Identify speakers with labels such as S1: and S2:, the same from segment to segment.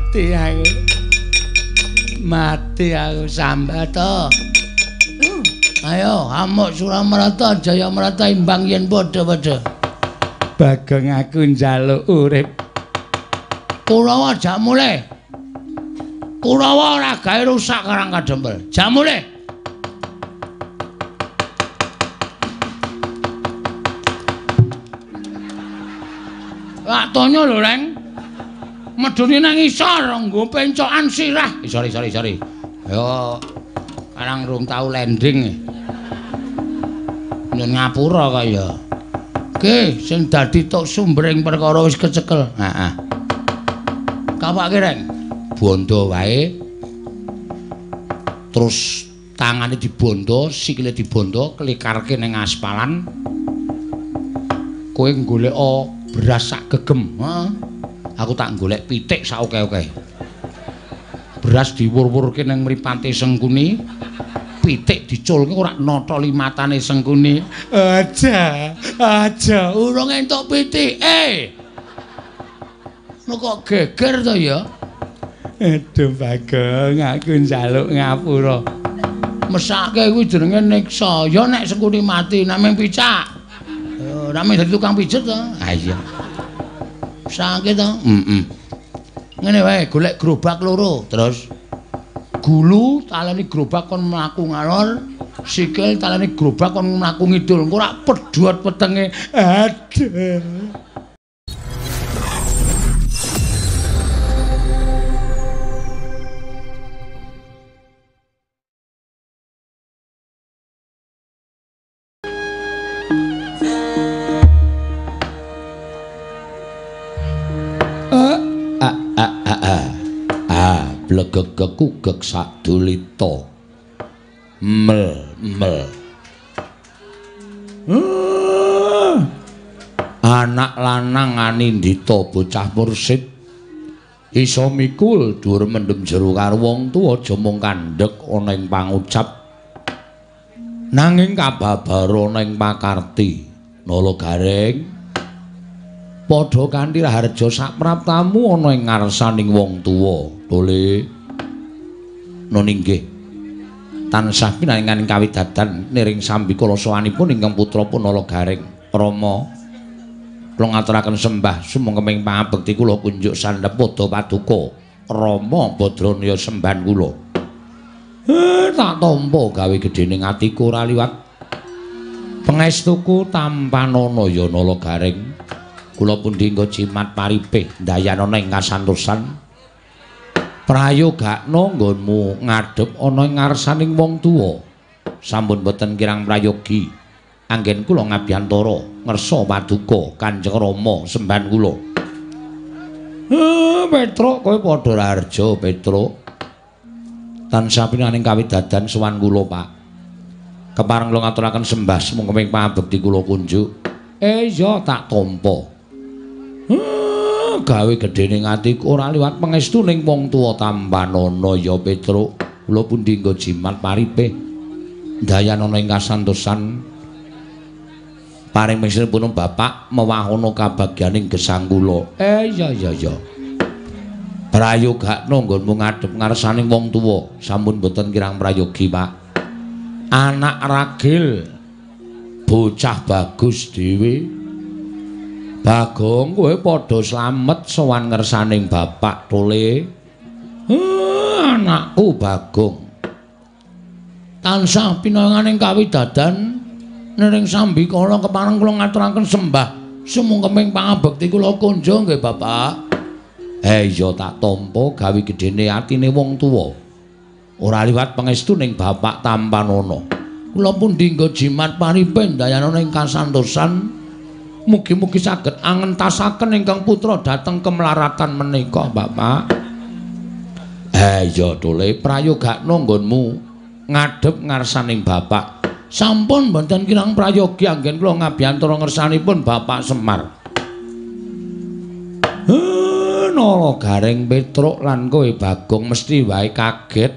S1: Mati aku. Mati aku sambat to. Ayo amuk Suramarta Jayamarta imbang yen padha-padha. Bagong aku njaluk urip. Kurawa jak mulih. Kurawa ora gawe rusak Karang Kadempel. Jak mulih. Lak tonyo lho, Reng. Medune nang isor nggo pencokan sirah. Sorry. Yo karang rung tau landing. Nyun ngapura kaya. Oke, sing dadi tok sumbering perkara wis kecekel. Heeh. Kapake, Reng. Bondo wae. Terus tangane dibondo, sikile dibondo, klikarke ning aspalan. Kowe goleka beras sak gegem. Heeh. Aku tak golek pitik sak oke-oke. Beras diwur-wurke ning mripate Sengkuni, pitik diculke ora notoli matane Sengkuni. Aja, aja urung entuk pitik. Lho kok geger to ya? Aduh Bagong, aku njaluk ngapura. Mesake kuwi jenenge niksa. Ya nek Sengkuni mati, nek mung picak. Ora mung dadi tukang pijet to. Ha iya. Sakit to? Heeh. Ngene wae, golek gerobak loro, terus gulu taleni gerobak kon mlaku ngalor, sikil taleni gerobak kon mlaku ngidul. Engko ora pedhot wetenge. Aduh. Blegegekugek sadulita mel mel. Anak lanang anindita bocah mursid iso mikul dhuwur mendem jero karo wong tuwa aja mung kandhek ana ing pangucap nanging kababar ana ing pakarti. Nala Gareng padha kanthi raharja sapraptamu ana ing ngarsaning wong tuwa. Tole nun inggih tansah pinaringan kawidadan niring sambikala sowanipun ingkang putra Nala Gareng. Rama kula ngaturaken sembah sumangga pangabekti kula kunjuk sandhep padha paduka Rama Badranaya sembahan kula. Tak tampa gawe gedhening atiku ora liwat pangestuku tampanana ya Nala Gareng. Kula pundi nggo jimat paripih ndayanana ing kasantosan prayogakna nggonmu ngadhep ana ing ngarsaning wong tuwa. Sampun boten kirang prayogi anggen kula ngabiyantara ngersa paduka Kanjeng Rama sembahan kula. Petruk kowe padha raharja Petruk. Tansah pinaring kawidadan sowan kula Pak. Kepareng kula ngaturaken sembah sumangga ing pangabekti kula kunjuk. Iya tak tampa. Gawe gedhening atiku ora liwat pangestuning wong tuwa tampanana ya Petruk. Kula pundi nggo jimat paripih ndayanana ing kasantosan paring pun bapak mewahana kabagyaning gesang kula. Iya iya iya. Prayogakna nggonmu ngadhep ngarsaning wong tuwa. Sampun boten kirang prayogi Pak. Anak ragil bocah bagus dhewe. Bagong kowe padha slamet sowan ngersaning bapak tole. Anakku Bagong tansah pinaringaning kawidadan niring sambikala kepareng kula ngaturaken sembah sumungkeming pangabekti kula kunjung nggih bapak. Iya tak tampa gawe gedhene atine wong tuwa. Ora liwat pangestuning bapak tampanana. Kula pundi nggo jimat paripih ndayanana ing kasantosan. Mugi-mugi saged angentasaken ingkang putra dhateng kemelaratan menika bapak. Iya tole prayogakna nggonmu ngadhep ngarsaning bapak. Sampun mboten kirang prayogi anggen kula ngabiyantara ngersanipun Bapak Semar. Nala Gareng Petruk lan kowe Bagong mesti wae kaget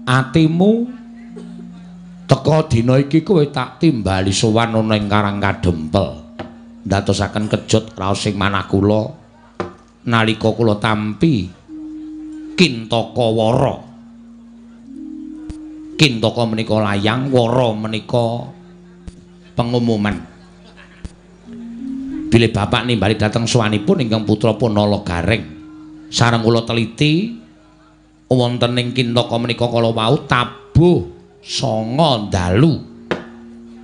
S1: atimu teka dina iki kowe tak timbali sowan ana ing Karang Kadempel. Ndadosaken kejut raos ing manah kula nalika kula tampi Kintaka Wara. Kintaka menika layang, wara menika pengumuman. Bilih bapak nimbali dhateng sowanipun ingkang putra Punala Gareng. Sareng kula teliti wonten ing Kintaka menika kala wau tabuh 9 dalu.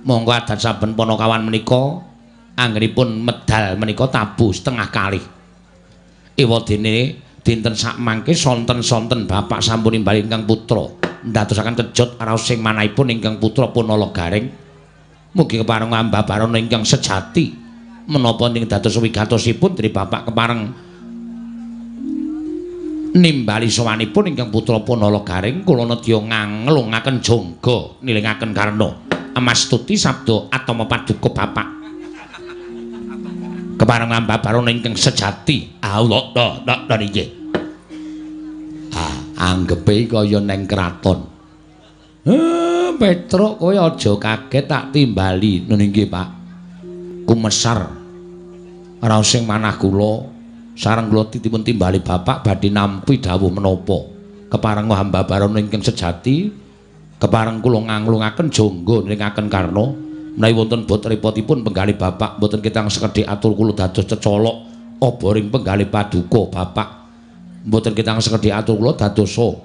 S1: Monggo adat saben panakawan menika anggenipun medal menika tabuh setengah kalih. Ewadene dinten sakmangke sonten-sonten bapak sampun nimbali ingkang putra ndadosaken kejot raos sing manahipun ingkang putra Punala Gareng. Mugi kepareng ambabarana ingkang sejati menapa ing dados wigatosipun dene bapak kepareng nimbali sowanipun ingkang putra Punala Gareng kula nedya nganglungaken jangga nilingaken karna amastuti sabda atama paduka bapak kepareng ambabarana ingkang sejati. Allah da nggih. Ah, anggepe kaya neng kraton. Petruk kowe aja kaget tak timbali. Nggih, Pak. Kumesar raos sing manah kula sareng kula dipun timbali bapak badhe nampi dawuh menapa. Kepareng hambabarana ingkang sejati, kepareng kula nganglungaken jangga nilingaken karna menawi wonten bot repotipun penggalih bapak mboten ketang sekedhik atur kula dados cecolok oboring penggalih paduka bapak. Mboten ketang sekedhik atur kula dadosa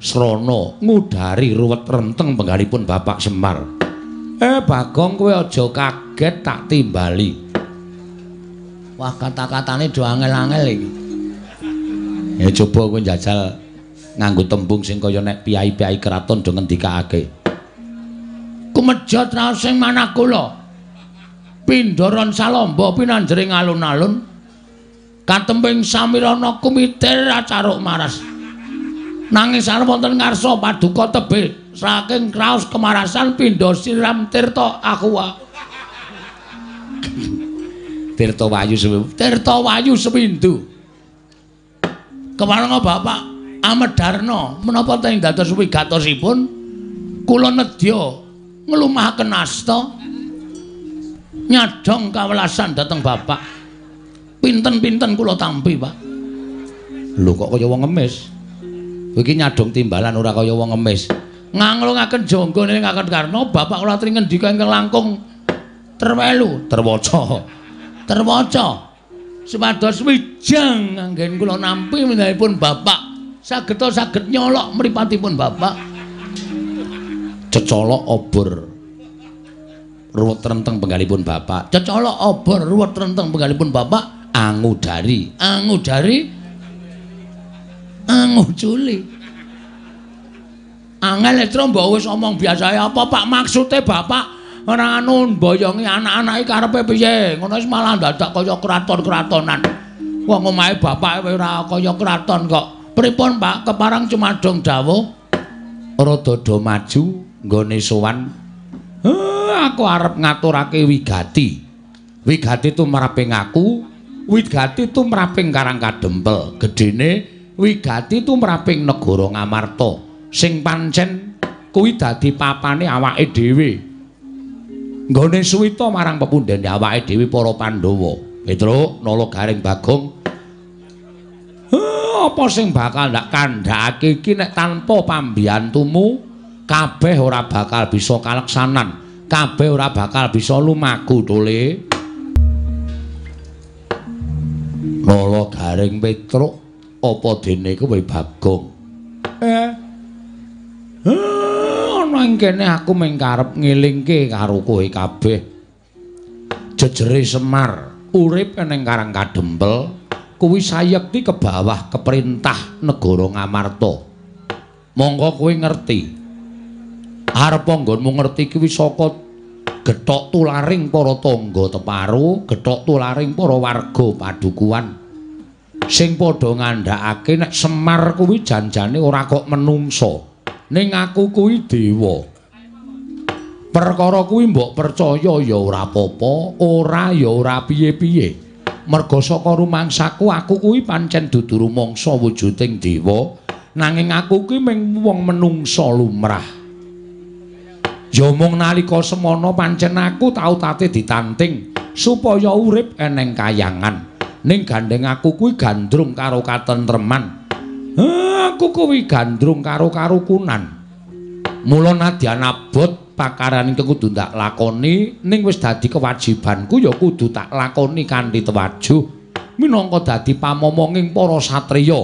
S1: srana ngudari ruwet renteng penggalipun Bapak Semar. Bagong kowe aja kaget tak timbali. Wah, kata-katane do angel-angel iki. Ya coba kowe njajal nganggo tembung sing kaya nek piyai-piyai kraton do ngendikake. Kumejot raos sing manah kula. Pindharan salamba pinanjering alun-alun. Katemping samirana kumitir acaruk maras. Nanging sareng wonten ngarsa paduka tebih saking kraos kemarasan pindha siram tirta aqua. Tirta Wayu Sewindu. Tirta Wayu Sewindu. Keparenga Bapak Amedarna menapa teng dados wigatosipun kula nedya nglumahaken asta nyadhong kawelasan dhateng Bapak. Pinten-pinten kula tampi, Pak. Lho kok kaya wong ngemis. Kowe iki nyadhong timbalan ora kaya wong ngemis. Nganglungaken jangga nilingaken karna bapak kula aturi ngendika ingkang langkung terwelu, terwaca. Terwaca. Supados wijang anggen kula nampi menahipun bapak sageta saged nyolok mripatipun bapak. Cecolok obor ruwet renteng penggalipun bapak. Cecolok obor ruwet renteng penggalipun bapak angudari, angudari anguculi. Angel Letro mbok wis omong biasae apa Pak maksude bapak ora anu mboyongi anak-anake karepe piye? Ngono wis malah dadak kaya kraton-kratonan. Wong omahe bapak ora kaya kraton kok. Pripun Pak keparang cumadong dawuh rada do maju nggone sowan. Aku arep ngaturake wigati. Wigati tumraping aku, wigati tumraping Karang Kadempel. Gedene wigati tumraping negara Ngamarta sing pancen kuwi dadi papane awake dhewe. Nggone suwita marang pepundhene awake dhewe para Pandhawa. Petruk, Nala Gareng Bagong. Apa sing bakal ndak kandhakake iki nek tanpa pambiyantumu kabeh ora bakal bisa kaleksanan, kabeh ora bakal bisa lumaku tole. Nala Gareng Petruk apa dene kowe Bagong? Ana ing kene aku mung karep ngelingke karo kowe kabeh. Jejere Semar urip ning Karang Kadempel kuwi sayekti ke bawah keperintah negara Ngamarta. Monggo kowe ngerti. Arep nggonmu ngerti kuwi saka gethok tularing para tangga teparu, gethok tularing para warga padukuhan. Sing padha ngandhakake nek Semar kuwi janjane ora kok menungsa, ning aku kuwi dewa. Perkara kuwi mbok percaya ya ora apa-apa, ora ya ora piye-piye. Merga saka rumangsaku aku kuwi pancen dudu rumangsa wujuding dewa, nanging aku kuwi mung wong menungsa lumrah. Ya mung nalika semana pancen aku tau tate ditanting supaya urip eneng kayangan. Ning gandeng aku kuwi gandrung karo katentreman. Aku kuwi gandrung karo karukunan. Mula nadyan abot pakaran ingkang kudu tak lakoni ning wis dadi kewajibanku ya kudu tak lakoni kanthi tewajuh minangka dadi pamomonging para satriya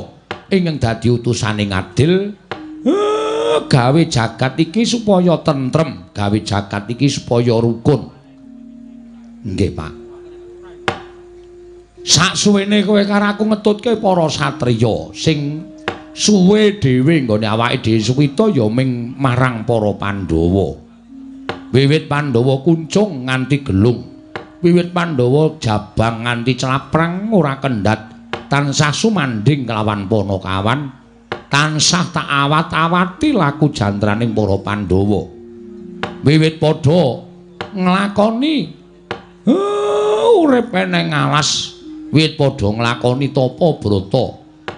S1: ingkang dadi utusane ngadil. Gawe jagat iki supaya tentrem, gawe jagat iki supaya rukun. Nggih, Pak. Saksuwene kowe karo aku ngetutke para satriya sing suwe dhewe nggone awake dhewe suwita ya ming marang para Pandhawa. Wiwit Pandhawa kuncung nganti gelung, wiwit Pandhawa jabang nganti claprang ora kendhat, tansah sumandhing kelawan panakawan, tansah tak awat-awati laku jantraning para Pandhawa. Wiwit padha nglakoni urip eneng alas, wiwit padha nglakoni tapa brata,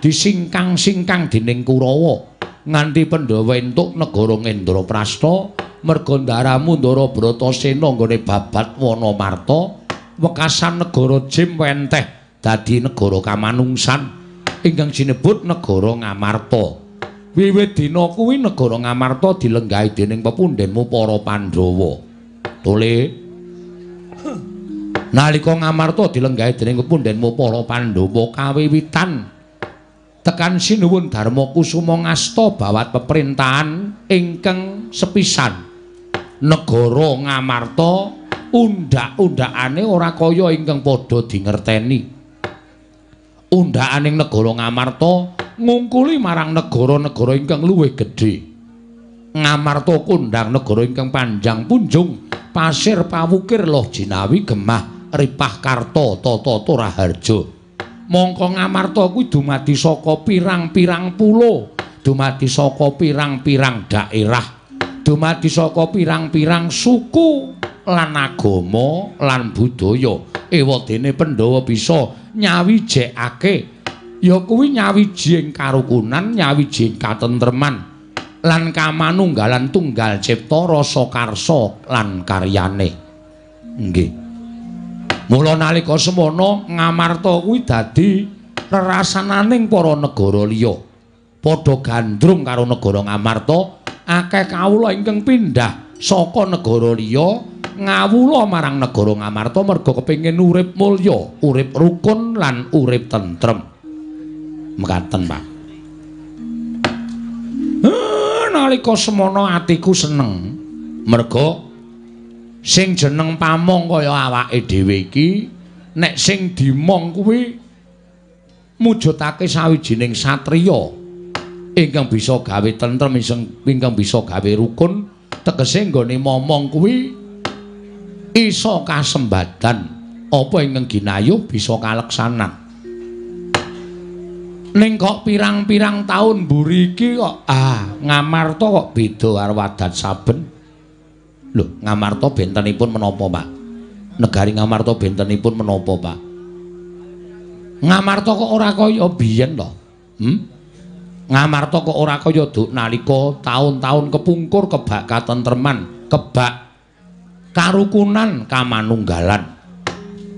S1: disingkang-singkang dening Kurawa nganti Pandhawa entuk negara Ngendraprasta. Merga ndaramu Ndara Bratasena nggone babat Wanamarta, wekasan negara Jim wenteh dadi negara kamanungsan ingkang sinebut negara Ngamarta. Wiwit dina kuwi negara Ngamarta dilenggahi dening pepundhenmu para Pandhawa. Tole nalika Ngamarta dilenggahi dening pepundhenmu para Pandhawa kawiwitan tekan sinuwun Darma Kusuma ngasta bawat peperintahan ingkang sepisan. Negara Ngamarta undhak-undhakane ora kaya ingkang padha dingerteni. Undhakaning negara Ngamarta ngungkuli marang negara-negara ingkang luwih gedhe. Ngamarta kondhang negara ingkang panjang punjung, pasir pawukir loh jinawi gemah ripah karta tata raharja. Mongko Ngamarta kuwi dumadi saka pirang-pirang pulo, dumadi saka pirang-pirang daerah, dumadi saka pirang-pirang suku lan agama lan budaya. Ewadene Pandhawa bisa nyawijekake ya kuwi nyawiji ing karukunan, nyawiji ing katentreman lan kamanunggalan tunggal cipta rasa karsa lan karyane. Nggih. Mula nalika semono Ngamarta kuwi dadi rerasananing para negara liya. Padha gandrung karo negara Ngamarta, akeh kawula ingkang pindhah saka negara liya ngawula marang negara Ngamarta merga kepengin urip mulya, urip rukun lan urip tentrem. Mekaten, Pak. Nalika semono atiku seneng merga sing jeneng pamong kaya awake dhewe iki nek sing dimong kuwi mujudake sawijining satriya ingkang bisa gawe tentrem, ingkang bisa gawe rukun, tegese nggone momong kuwi iso kasembadan apa ingkang ginayuh bisa kaleksanan. Ning kok pirang-pirang taun mburi iki kok Ngamarta kok beda karo adat saben. Lho, Ngamarta bentenipun menapa, Pak? Negari Ngamarta bentenipun menapa, Pak? Ngamarta kok ora kaya biyen to? Ngamarta kok ora kaya duk nalika taun-taun kepungkur kebak katentreman, kebak karukunan kamanunggalan.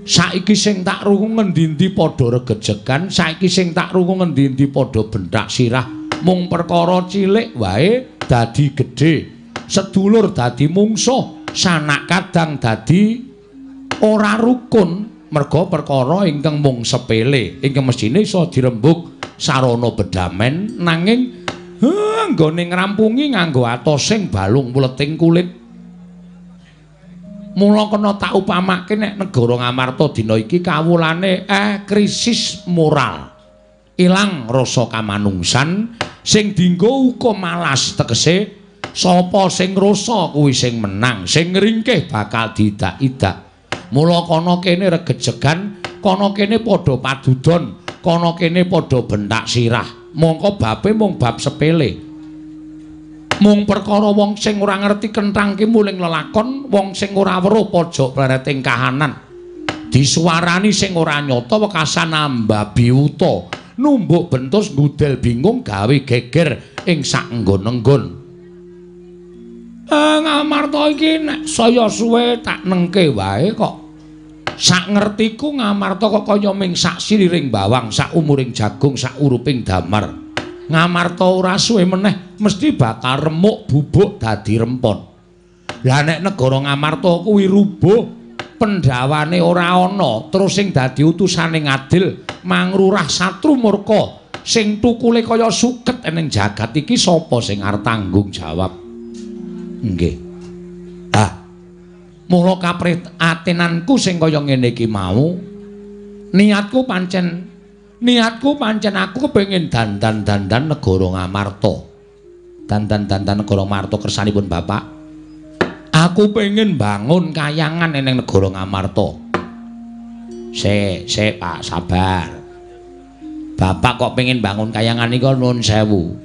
S1: Saiki sing tak rungu ngendi-endi padha regejegan, saiki sing tak rungu ngendi-endi padha benthak sirah, mung perkara cilik wae dadi gedhe. Sedulur dadi mungsuh, sanak kadang dadi ora rukun merga perkara ingkang mung sepele, ingkang mesthine iso dirembug sarana bedamen, nanging nggone ngrampungi nganggo atosing balung wleting kulit. Mula kena tak upamake nek negara Ngamarta dina iki kawulane krisis moral. Ilang rasa kamanungsan sing dienggo hukum malas, tegese sapa sing rasa kuwi sing menang, sing ngringkih bakal diidak-idak. Mula kana kene regejegan, kana kene padha padudon, kana kene padha benthak sirah. Mongko babe mung bab sepele. Mung perkara wong sing ora ngerti kenthang ki muling lelakon, wong sing ora weruh pojok plereting kahanan. Disuwarani sing ora nyata wekasan ambabi wuta, numbuk bentus ngudel bingung gawe geger ing sak nggon-nggon. Ngamarta iki nek saya suwe tak nengke wae kok. Sak ngertiku Ngamarta kok kaya ming sak siriring bawang, sak umuring jagung, sak uruping damar. Ngamarta ora suwe meneh mesti bakal remuk bubuk dadi rempon. Lah nek negara Ngamarta kuwi rubuh, pendhawane ora ana, terus sing dadi utusane ngadil mangrurah satru murka sing tukule kaya suket ning jagat iki sapa sing arep tanggung jawab? Nggih. Ah. Mula kaprihatinanku sing kaya ngene iki mau, niatku pancen aku kepengin dandan-dandan negara Ngamarta. Dandan-dandan negara Ngamarta kersanipun Bapak. Aku pengen bangun kayangan ning negara Ngamarta. Sik, sik Pak, sabar. Bapak kok pengen bangun kayangan niku nuwun sewu.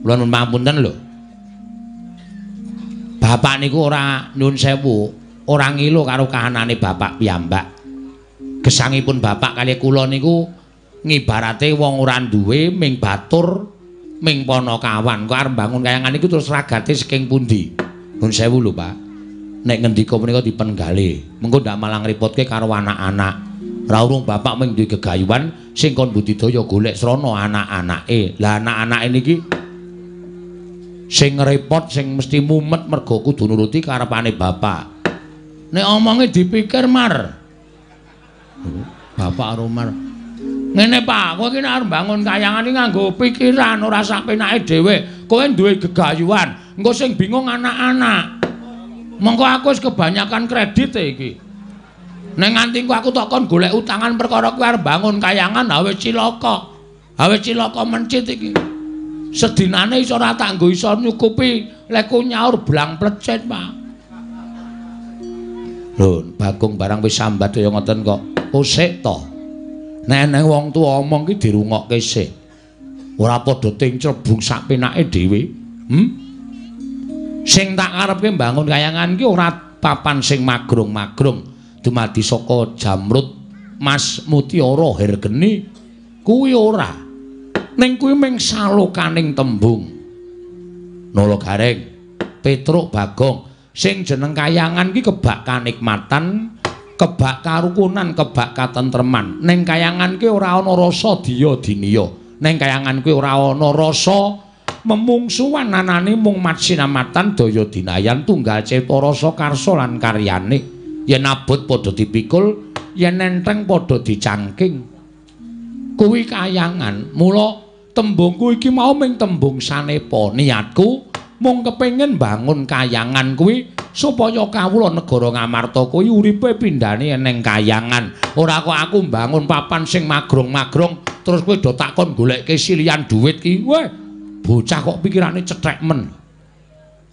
S1: Kula nuwun pangapunten lho. Bapak niku ora nyun sewu, ora ngilu karo kahanane bapak piyambak. Gesangipun bapak kali kula niku ngibarate wong ora duwe ming batur ming panakawan. Kok arep bangun kayangan niku terus ragate saking pundi? Nyun sewu lho, Pak. Nek ngendika punika dipenggalih, mengko ndak malah ngrepotke karo anak-anak. Ora urung bapak ming duwe gegayuhan sing kon budidaya golek srana anak-anake. Lah anak-anake niki sing repot, sing mesti mumet mergo kudu nuruti karepane bapak. Nek omonge dipikir mar. Bapak karo Mar. Ngene Pak, kowe iki nek arep bangun kayangan iki nganggo pikiran ora sak penake dhewe. Kowe duwe gegayuhan, engko sing bingung anak-anak. Mengko aku wis kebanyakan kredit iki. Nek nganti ku aku tok kon golek utangan perkara kowe arep bangun kayangan ha wis cilaka. Ha wis cilaka mencit iki. Sedinane iso ora tak nggo iso nyukupi leku nyaur blang plecet, Pak. Lho, Bagong barang wis sambat kaya ngoten kok. Osik to. Nek eneng wong tuwa omong ki dirungokke sik. Ora padha tinclebung sak penake dhewe. Sing tak karepke mbangun kayangan ki ora papan sing magrong-magrong dumadi saka jamrut mas mutiara hergeni kuwi ora. Ning kuwi ming salokaning tembung. Nala Gareng, Petruk Bagong, sing jeneng kayangan ki kebak kanikmatan, kebak karukunan, kebak katentreman. Ning kayangan ki ora ana rasa diya diniya. Ning kayangan kuwi ora ana rasa memungsuhan, anane mung matsinamatan daya dinayan tunggal cipta rasa karsa lan karyane. Yen abot padha dipikul, yen enteng padha dicangking. Kuwi kayangan. Mula tembungku iki mau ming tembung sanepa. Niatku mung kepengin bangun kayangan kuwi supaya kawula negara Ngamarta kuwi uripe pindhane eneng kayangan. Ora kok aku mbangun papan sing magrong-magrong terus kowe do takon golekke silian duit ki. Weh, bocah kok pikirane cethek men.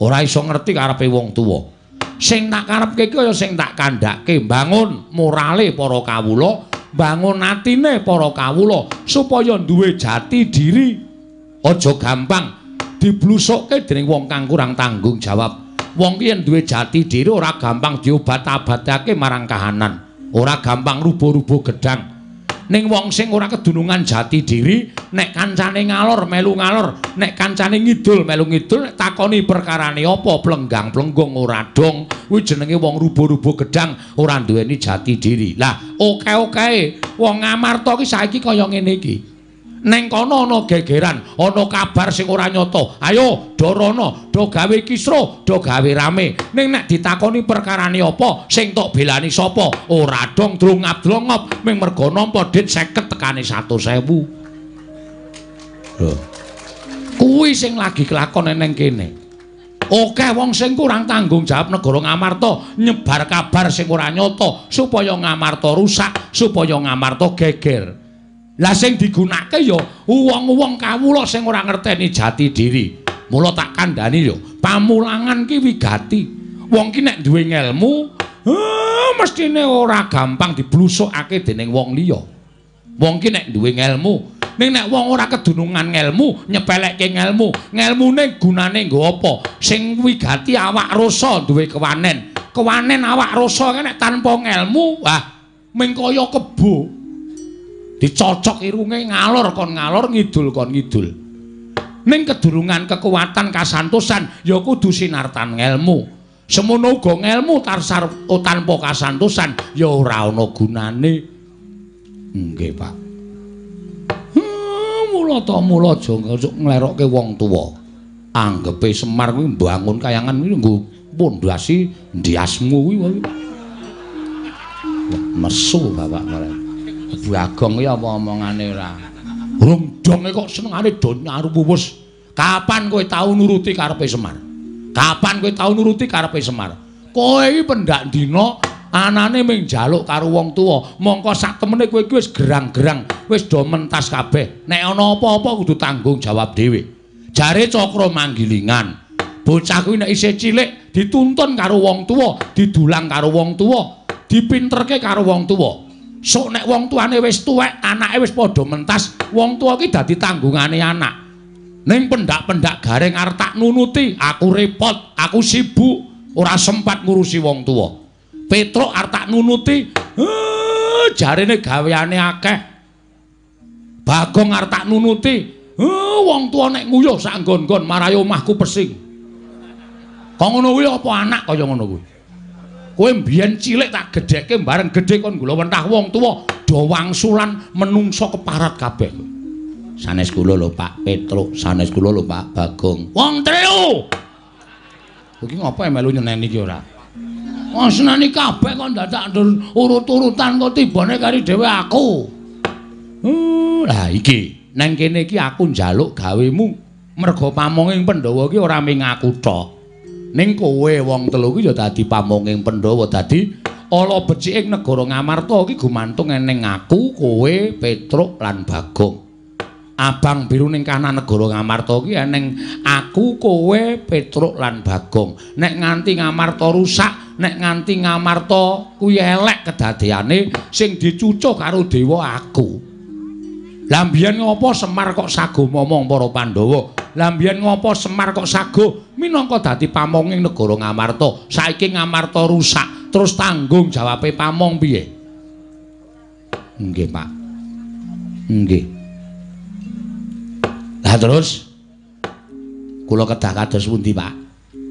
S1: Ora iso ngerti karepe wong tuwa. Sing tak karepke iki kaya sing tak kandhake, bangun morale para kawula, bangun atine para kawula supaya duwe jati diri. Aja gampang diblusukke dening wong kang kurang tanggung jawab. Wong ki yen duwe jati diri ora gampang diobat-abatake marang kahanan, ora gampang rubuh-rubuh gedang. Ning wong sing ora kedunungan jati diri, nek kancane ngalor melu ngalor, nek kancane ngidul melu ngidul, nek takoni perkarane apa plenggang-plenggung ora dong. Kuwi jenenge wong rubuh-rubuh gedang, ora duweni jati diri. Lah, oke-oke wong Ngamarta ki saiki kaya ngene iki. Neng kono ana gegeran, ana kabar sing ora nyata. Ayo do rono, do gawe kisruh, do gawe rame. Ning nek ditakoni perkarane apa, sing tok belani sapa? Ora dong drongap-drongop, ming mergo nampa dit 50 tekane 100.000. Lho. Kuwi sing lagi kelakon neng kene. Oke wong sing kurang tanggung jawab negara Ngamarta nyebar kabar sing ora nyata supaya Ngamarta rusak, supaya Ngamarta geger. Lah sing digunakake ya wong-wong kawula sing ora ngerteni jati diri. Mula tak kandhani ya, pamulangan ki wigati. Wong ki nek duwe ngelmu, mestine ora gampang diblusukake dening wong liya. Wong ki nek duwe ngelmu, ning nek wong ora kedunungan ngelmu, nyepelekke ngelmu, ngelmune gunane nggo apa? Sing wigati awak rasa duwe kewanen. Kewanen awak rasa nek tanpa ngelmu, wah ming kaya kebo. Dicocok irunge ngalor kon ngalor, ngidul kon ngidul. Ning kedurungan kekuatan kasantosan ya kudu sinartan ngelmu. Semono uga ngelmu tarsar tanpa kasantosan ya ora ana gunane. Nggih, Pak. Mula ta mula aja nglerokke wong tuwa. Anggepe Semar kuwi mbangun kayangan kuwi nggo pondasi ndiasmu kuwi. Nesu bapak kare. Bagong kuwi apa omongane ora? Urung donge kok senengane do nyaruwus. Kapan kowe tau nuruti karepe Semar? Kapan kowe tau nuruti karepe Semar? Kowe iki pendak dina anane mung njaluk karo wong tuwa, mongko sak temene kowe iki wis gerang-gerang, wis do mentas kabeh. Nek ana apa-apa kudu tanggung jawab dhewe. Jare Cakra Manggilingan, bocah kuwi nek isih cilik dituntun karo wong tuwa, didulang karo wong tuwa, dipinterke karo wong tuwa. Sok nek wong tuane wis tuwek, anake wis padha mentas, wong tuwa ki dadi tanggungane anak. Ning pendak-pendak Gareng arep tak nunuti, aku repot, aku sibuk, ora sempat ngurusi wong tuwa. Petruk arep tak nunuti, jarene gaweane akeh. Bagong arep tak nunuti, wong tuwa nek nguyuh sak nggon-nggon marai omahku pesing. Kok ngono kuwi apa anak kaya ngono kuwi? Kowe mbiyen cilik tak gedhekke bareng gedhe kon gula wentah wong tuwa do wangsulan menungso keparat kabeh. Sanes kula lho Pak Petruk, sanes kula lho Pak Bagong. Wong telu. Iki ngopo melu nyeneni iki ora? Wong seneni kabeh kok dadak urut-urutan kok tibane kari dhewe aku. Lah iki nang kene iki aku njaluk gawemu merga pamonging Pandhawa iki ora mung aku tok. Ning kowe wong telu iki ya dadi pamonging Pandhawa, dadi ala beciking negara Ngamarta iki gumantung eneng aku, kowe, Petruk lan Bagong. Abang biru ning kanan negara Ngamarta iki eneng aku, kowe, Petruk lan Bagong. Nek nganti Ngamarta rusak, nek nganti Ngamarta kuwi elek kedadeane, sing dicucuh karo dewa aku. Lah mbiyen ngopo Semar kok sago momong para Pandhawa? Lah mbiyen ngopo Semar kok sago minangka dadi pamonging negara Ngamarta? Saiki Ngamarta rusak, terus tanggung jawabe pamong piye? Nggih, Pak. Nggih. Lah terus kula kedah kados pundi, Pak?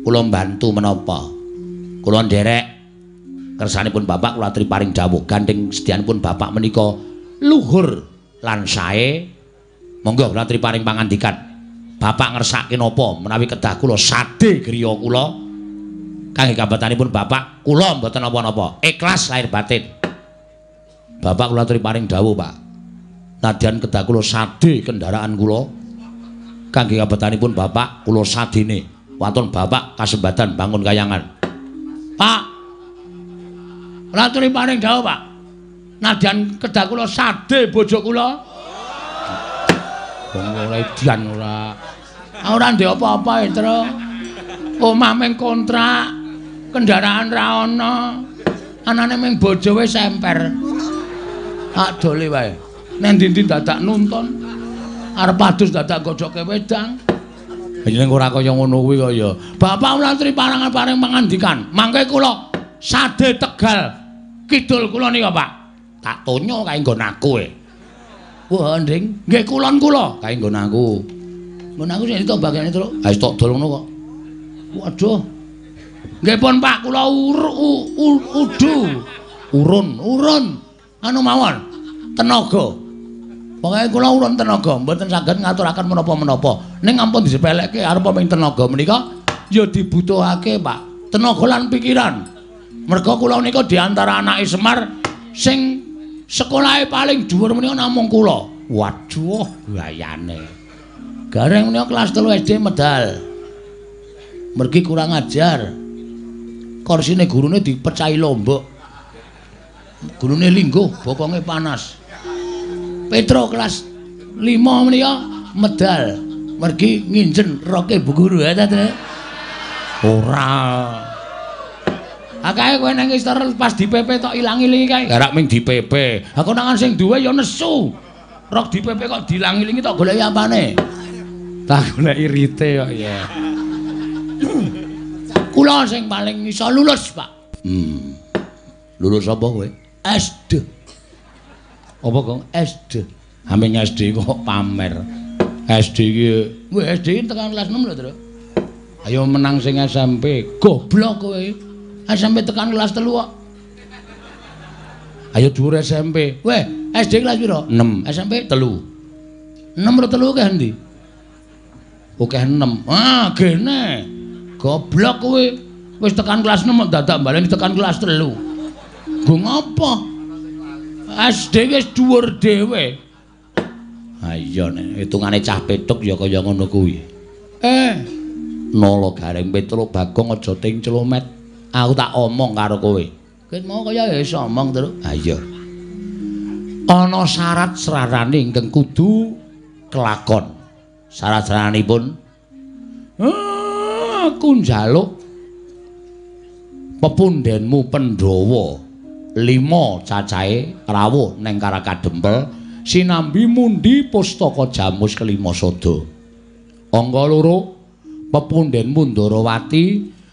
S1: Kula mbantu menapa? Kula nderek kersanipun Bapak kula aturi paring dawuh gandeng sedyanipun Bapak menika luhur lan sae. Monggo kula aturi paring pangandikan. Bapak ngersake napa menawi kedah kula sade griya kula kangge kabatanipun Bapak kula mboten napa-napa, ikhlas lahir batin. Bapak kula aturi paring dawuh, Pak. Nadyan kedah kula sade kendaraan kula kangge kabatanipun Bapak kula sadene. Waton Bapak kasembadan bangun kayangan. Pak, kula aturi paring dawuh, Pak. Nadyan kedah kula sade bojo kula. Wong ora edian ora. Ora ndek apa-apa, Tru. Omah mung kontrak, kendaraan ra ana. Anane mung bojo wis emper. Tak dole wae. Nang ndi-ndi dadak nuntun. Arep adus dadak godhoke wedang. Yen ora kaya ngono kuwi kok ya. Bapak kula aturi parangan paring pangandikan. Mangke kula sade Tegal kidul kula nika, Pak. Tak tonyo kae nggon aku e. Wah, Nding, nggih kulon kula kae nggon aku. Nggon aku sing ditok bagane, Truk. Ha wis tok dol ngono kok. Waduh. Nggih pun, Pak, kula udu. Urun, urun. Anu mawon. Tenaga. Pokoke kula urun tenaga, mboten saged ngaturaken menapa-menapa. Ning ampun disepelekke arep ming tenaga menika ya dibutuhake, Pak. Tenaga lan pikiran. Merga kula nika di antara anake Semar sing sekolahe paling dhuwur menika namung kula. Waduh, gayane. Gareng menika kelas 3 SD medal. Mergi kurang ajar. Korsine gurune dipecahi lombok. Gurune lingguh, bokonge panas. Petro kelas 5 menika medal. Mergi nginjen roke bu guru ya ta, Tru? Ora. Akae kowe nang istor pas di PP tok ilang-ilingi kae. Garak ming di PP. Ha konangan sing duwe ya nesu. Rok di PP kok diilang-ilingi tok goleki apane? Tak goleki rite kok ya. Kula sing paling iso lulus, Pak. Lulus apa kowe? SD. Apa, Gong? SD. Aming SD kok pamer. SD iki, weh SD tekan kelas 6 lho, Tru. Ayo menang sing SMP. Goblok kowe. SMP tekan kelas 3 kok. Ayo dhuwur SMP. Weh, SD kelas piro? 6. SMP 3. 6 ro 3 akeh endi? Akeh 6. Ah, gene. Goblok kowe. Wis tekan kelas 6 dadak baleni tekan kelas 3. Nggo ngapa? SD wis dhuwur dhewe. Ha iya nek hitungane cah petuk ya kaya ngono kuwi. Nala Gareng Petruk Bagong aja ting clomet. Aku tak omong karo kowe. Ket mau kaya iso omong, Truk. Ha iya. Ana syarat srarane ingkang kudu kelakon. Syarat-syaranipun aku njaluk pepundhenmu Pandhawa 5 cacahe rawuh neng Karang Kadempel sinambi mundi pustaka Jamus kelima sada. Angka 2 pepundhenmu Ndarawati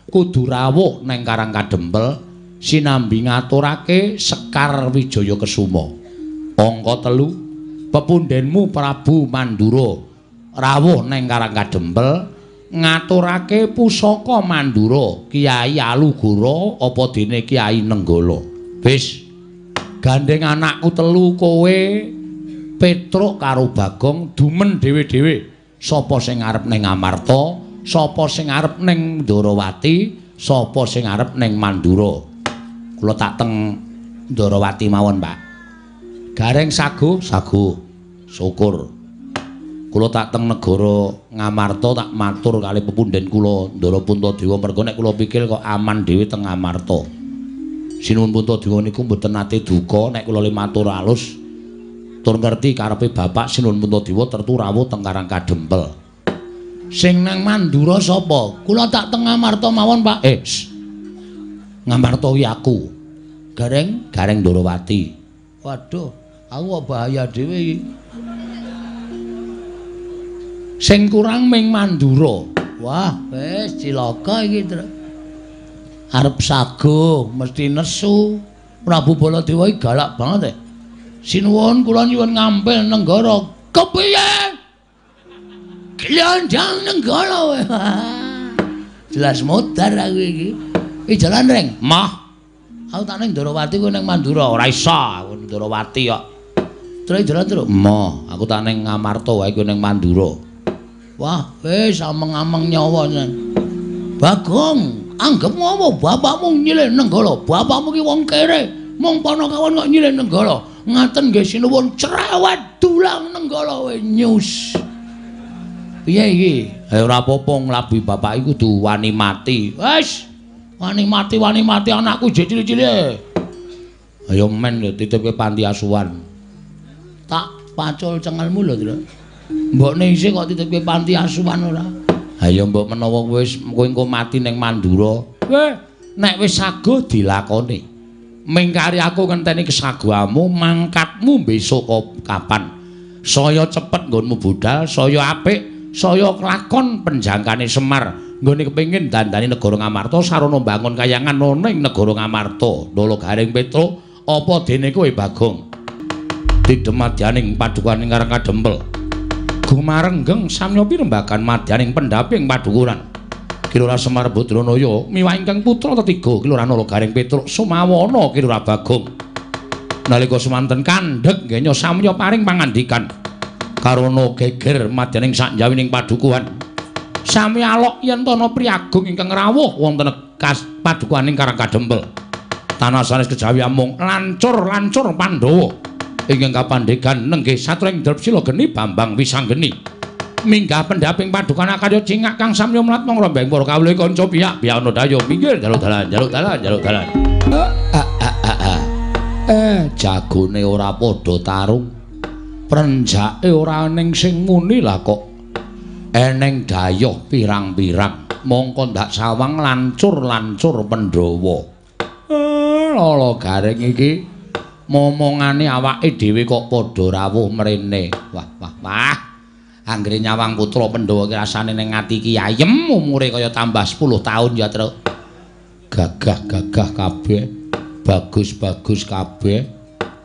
S1: kudu rawuh neng Karang Kadempel sinambi ngaturake Sekar Wijaya Kesuma. Angka 3 pepundhenmu Prabu Mandura rawuh neng Karang Kadempel ngaturake pusaka Mandura Kiai Alugoro apa dene Kiai Nenggala. Wis gandeng anakku telu kowe Petruk karo Bagong dumen dhewe-dhewe. Sapa sing arep ning Amarta, sapa sing arep ning Ndarawati, sapa sing arep ning Mandura. Kula tak teng Ndarawati mawon, Pak. Gareng sago, sago. Syukur. Kula tak teng negara Ngamarta tak matur kali pepunden kula Ndara Puntadewa merga nek kula pikir kok aman dhewe teng Ngamarta. Sinuwun Puntadewa niku mboten nate duka nek kula le matur alus tur ngerti karepe bapak Sinuwun Puntadewa tertu rawuh teng Karang Kadempel. Sing nang Mandura sapa? Kula tak teng Ngamarta mawon, Pak. Ngamarta ki aku. Gareng, Gareng Ndarawati. Waduh, aku kok bahaya dhewe iki. Sing kurang ming Mandura. Wah, wis cilaka iki, Truk. Arep sago mesti nesu. Prabu Baladewa iki galak banget. Sinuwun kula nyuwun ngampil nenggara. Kepiye? Glondong nenggara kowe. Jelas modar aku iki. Iki jalan reng. Mah. Aku tak ning Ndarawati kowe ning Mandura. Ora iso aku Ndarawati kok. Terus jalan terus. Mah, aku tak ning Ngamarta wae kowe ning Mandura. Wah, wis ameng-ameng nyawa nyen. Bagong, anggepmu apa bapakmu nyilih nenggala? Bapakmu ki wong kere, mung panakawan kok nyilih nenggala. Ngaten nggih sinuwun cerewet dulang nenggala we nyus. Piye iki? Ora apa-apa nglabi bapak iku kudu wani mati. Wis, wani mati anakku jek cilik-cilik. Ayo men titipke panti asuhan. Tak pacul cengelmu lho, Tru. Mbokne isih kok titipke panti asuhan ora? Ha ya mbok menawa wis kowe engko mati ning Mandura. Weh, nek wis sago dilakoni. Mingkari aku ngenteni kesagoamu, mangkatmu besok kapan? Saya cepet nggonmu budal, saya apik, saya kelakon penjangkane Semar. Nggone kepengin dandani negara Ngamarta sarana mbangun kayangan ana ing negara Ngamarta. Nala Gareng Petruk, apa dene kowe Bagong? Tidhem madyaning padukaning Karang Kadempel. Gumarenggeng samya pirembagan madyaning pendhaping padukuran. Ki Lurah Semar Badranaya miwah ingkang putra tetiga Ki Lurah Nala Gareng Petruk Sumawana Ki Lurah Bagong. Nalika semanten kandhek genya samya paring pangandikan karana geger madyaning sakjawining padukuhan. Sami alok yen tana priyagung ingkang rawuh wonten padukuhaning Karang Kadempel. Tanah sanes kejawi amung lancur-lancur Pandhawa ingkang kapandhegan nenggih satring Drepsila Geni Bambang Wisanggeni. Minggah pendhaping padukan akarya cingak kang samya mlat mong rombeng para kawula kanca piyak piyak ana dayo minggir jaluk dalan jaluk dalan jaluk dalan. Jagone ora padha tarung. Prenjake ora ning sing muni lah kok eneng dayoh pirang-pirang mongko ndak sawang lancur-lancur Pandhawa. Lala Gareng iki momongane awake dhewe kok padha rawuh mrene. Wah wah wah. Anggere nyawang putra Pandhawa ki rasane ning ati ki ayem umure kaya tambah 10 tahun ya, Truk. Gagah-gagah kabeh, bagus-bagus kabeh.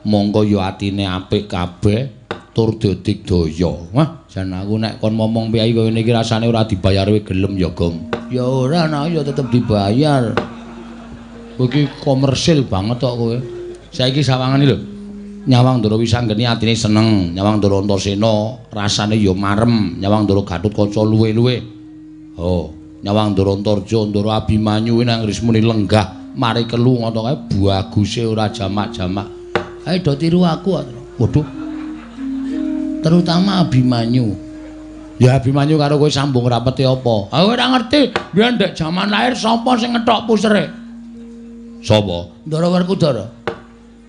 S1: Mongko ya atine apik kabeh tur dadigdaya. Wah, jan aku nek kon momong piye kaya ngene iki rasane ora dibayar kowe gelem ya, Gong. Ya ora, nah ya tetep dibayar. Kowe iki komersil banget kok kowe. Saiki sawangane lho. Nyawang Ndara Wisanggeni atine seneng, nyawang Ndara Antasena rasane ya marem, nyawang Ndara Gatotkaca luwe-luwe. Oh, nyawang Ndara Antarja, Ndara Abimanyu nang rismune lenggah mari kelu ngono kae baguse ora jamak-jamak. Ayo do tiru aku. Waduh. Terutama Abimanyu. Ya Abimanyu karo kowe sambung rapete apa? Aku ora ngerti. Biyen ndek jaman lahir sapa sing ngethok pusere? Sapa? Ndara Werkudara.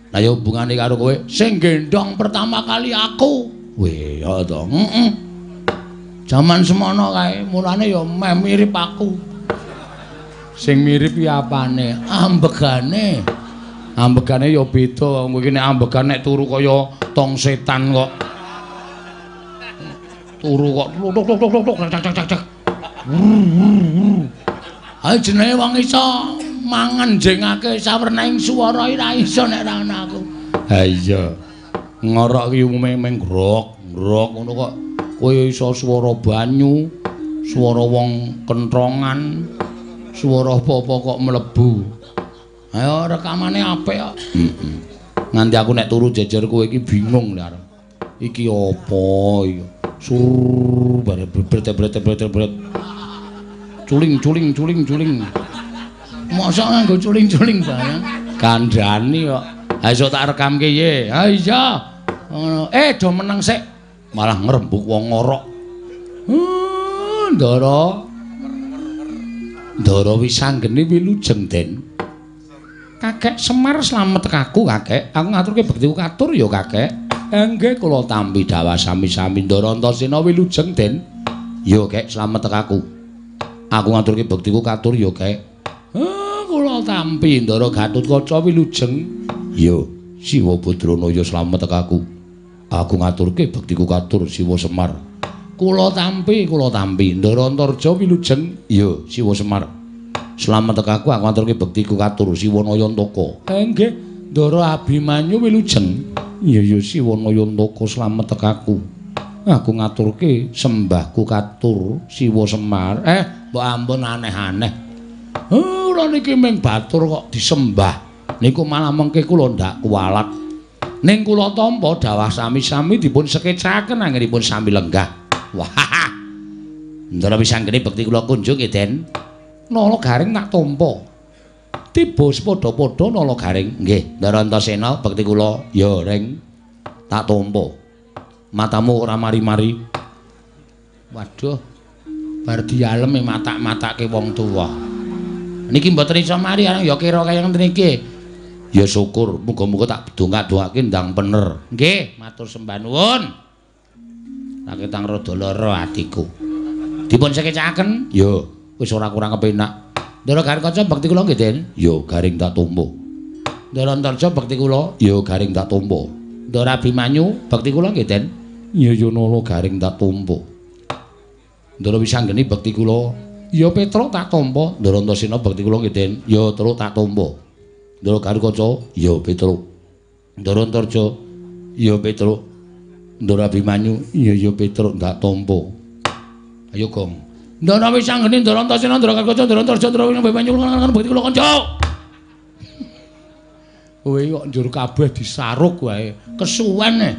S1: Lah ya hubungane karo kowe sing gendhong pertama kali aku. Weh, ya to. Heeh. Jaman semono kae, mulane ya meh mirip aku. Sing mirip ki apane? Ambegane. Ambegane ya beda. Kowe iki nek ambegan nek turu kaya tong setan kok. Turu kok tuk tuk tuk tuk tuk cak cak cak. Ayo jenenge wong iso mangan jengake sawernaing swara ora iso nek ora ana aku. Ha iya. Ngorok ki umume meng grok, grok ngono kok. Kowe iso swara banyu, swara wong kentrongan, swara apa-apa kok mlebu. Ayo rekamane apik kok. Heeh. Nganti aku nek turu jejer kowe iki bingung lho arep. Iki apa iki? Sur bare bret-bret-bret-bret. Culing culing culing culing. Mosok nganggo culing-culing barang. Kandhani kok. Ha iso tak rekamke ye. Ha iya. Ngono. Do meneng sik. Malah ngrembug wong ngorok. Ndara. Ndara Wisanggeni wilujeng, Den. Kakek Semar slamet kaku, Kakek. Aku ngaturke bektiku katur ya, Kakek. Nggih, kula tampi dawah sami-sami Ndara Antasena wilujeng, Den. Ya, Kek, slamet kaku. Aku ngaturke bektiku katur ya, Kek. Kula tampi Ndara Gatotkaca wilujeng. Ya, Siwa Badranaya slamet aku. Aku ngaturke bektiku katur Siwa Semar. Kula tampi, kula tampi Ndara Antarja wilujeng. Ya, Siwa Semar. Slamet aku, aku ngaturke bektiku katur Siwa Nayantaka. Nggih, Ndara Abimanyu wilujeng. Ya ya Siwa Nayantaka slamet aku. Aku ngaturke sembahku katur Siwa Semar. Mbok ampun aneh-aneh. Kula niki ming batur kok disembah. Niku malah mengke kula ndak kuwalat. Ning kula tampa dawah sami-sami dipun sekecaken anggenipun sami lenggah. Wah. Ndara Wisanggeni bekti kula kunjung nggih, Den. Nala Garing tak tampa. Tiba padha-padha Nala Garing. Nggih, Ndara Antasena bekti kula ya Ring tak tampa. Matamu ora mari-mari. Waduh. Bar dialem matak-matake wong tuwa. Niki mboten iso mari arang ya kira kaya ngene iki. Ya syukur, muga-muga tak dongak-dongake ndang bener. Nggih, matur sembah nuwun. Raketang rada lara atiku. Dipun sekecaken? Ya, wis ora kurang kepenak. Ndara Garing Kaca bekti kula nggih, Den. Ya, Garing tak tampa. Ndara Antarja bekti kula? Ya, Garing tak tampa. Ndara Abimanyu bekti kula nggih, Den. Ya ya Nala Garing tak tampa. Ndara Wisanggeni bekti kula? Ya Petruk tak tampa. Ndara Antasena bekti kula nggih, Den. Ya Truk tak tampa. Ndara Garukaca? Ya Petruk. Ndara Antarja? Ya Petruk. Ndara Abimanyu? Ya ya Petruk tak tampa. Ayo Gong. Ndara Wisanggeni, Ndara Antasena, Ndara Garukaca, Ndara Antarja, Ndara Abimanyu bekti kula kanca. Kowe kok njur kabeh disaruk wae. Kesuwen e.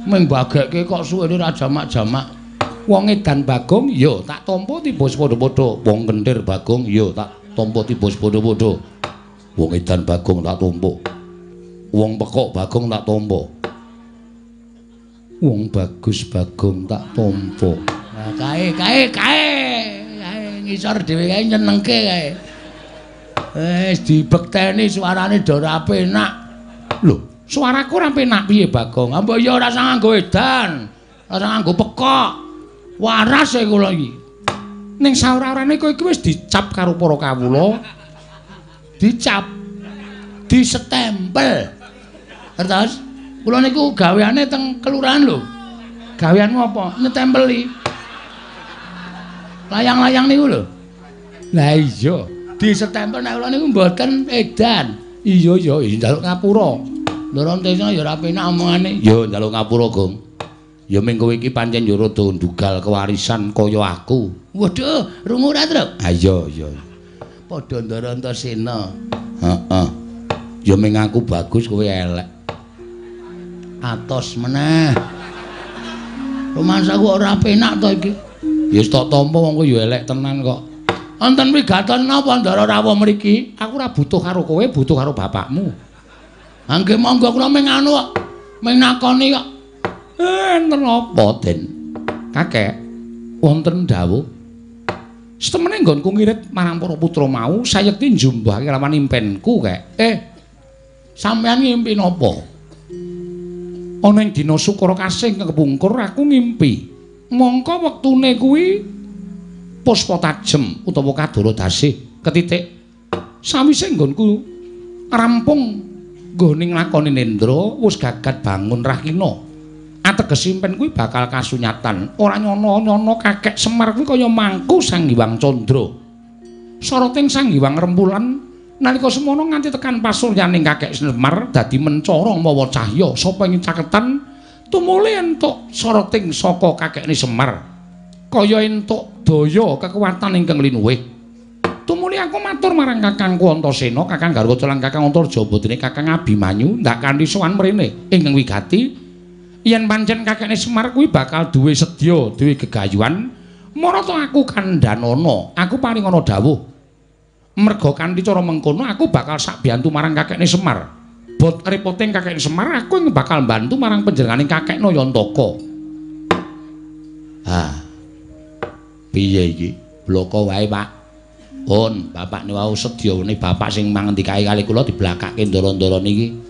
S1: Ming bagekke kok suwene ora jamak-jamak. Wong edan Bagong ya tak tampa tiba padha-padha. Wong kentir Bagong ya tak tampa tiba padha-padha. Wong edan Bagong tak tampa. Wong pekok Bagong tak tampa. Wong bagus Bagong tak tampa. Nah, kae kae kae kae ngisor dhewe kae nyenengke kae. Wis dibekteni suarane do ora penak. Lho, suaraku ora penak piye Bagong? Mbok ya ora usah nganggo edan, ora usah nganggo pekok. Waras e kula iki. Ning saora-orane kowe iki wis dicap karo para kawula. Dicap. Disetempel. Ngertos? Kula niku gaweane teng kelurahan lho. Gaweanmu apa? Nyetempeli. Layang-layang niku lho. Lah iya, disetempel nek kula niku mboten edan. Iya ya, njaluk ngapura. Ndara Antasena ya ora penak omongane. Ya njaluk ngapura, Gong. Ya ming kowe iki pancen ya rada ndugal kewarisan kaya aku. Waduh, rungu ora, Truk? Ha iya, iya. Padha Ndara Antasena. Heeh. Ya ming aku bagus kowe elek. Atos meneh. Rumangsaku ora penak to iki. Ya wis tak tampa wong kowe ya elek tenan kok. Wonten wigaton napa Ndara rawuh mriki? Aku ora butuh karo kowe, butuh karo bapakmu. Ha nggih monggo kula ming anu kok. Ming nakoni kok. Enten apa, Den? Kakek, wonten dawuh. Setemene nggonku ngirit marang para putra mau, sayekti njumbahake lawan impenku, Kek. Sampeyan ngimpi napa? Ana ing dina Sukara Kasih kepungkur aku ngimpi. Mongko wektune kuwi puspa tajem utawa kadara dasih ketitik. Sawise nggonku rampung nggone nglakoni nendra, wis gagat bangun rahina. Ateges impen kuwi bakal kasunyatan. Ora nyono-nyono kakek Semar kuwi kaya mangku Sang Hyang Candra. Soroting Sang Hyang Rembulan nalika semono nganti tekan pasuryaning kakek Semar dadi mencara mawa cahya. Sapa ing caketan tumuli entuk soroting saka kakekne Semar. Kaya entuk daya kekuatan ingkang linuwih. Tumuli aku matur marang kakangku Antasena, kakang Garwaca lan kakang Antarja bodene kakang Abimanyu ndak kanthi sowan mrene ingkang wigati. Yen pancen kakekne Semar kuwi bakal duwe sedya, duwe gegayuhan, marata aku kandhanana, aku paringana dawuh. Merga kanthi cara mengkono aku bakal sakbiyantu marang kakekne Semar. Bot repoting kakekne Semar, aku ing bakal mbantu marang panjenengane kakek Nayantaka. Ha. Piye iki? Bloko wae, Pak. Pun, bapakne wau sedyane bapak sing mangendikake kali kula diblakake ndara-ndara niki.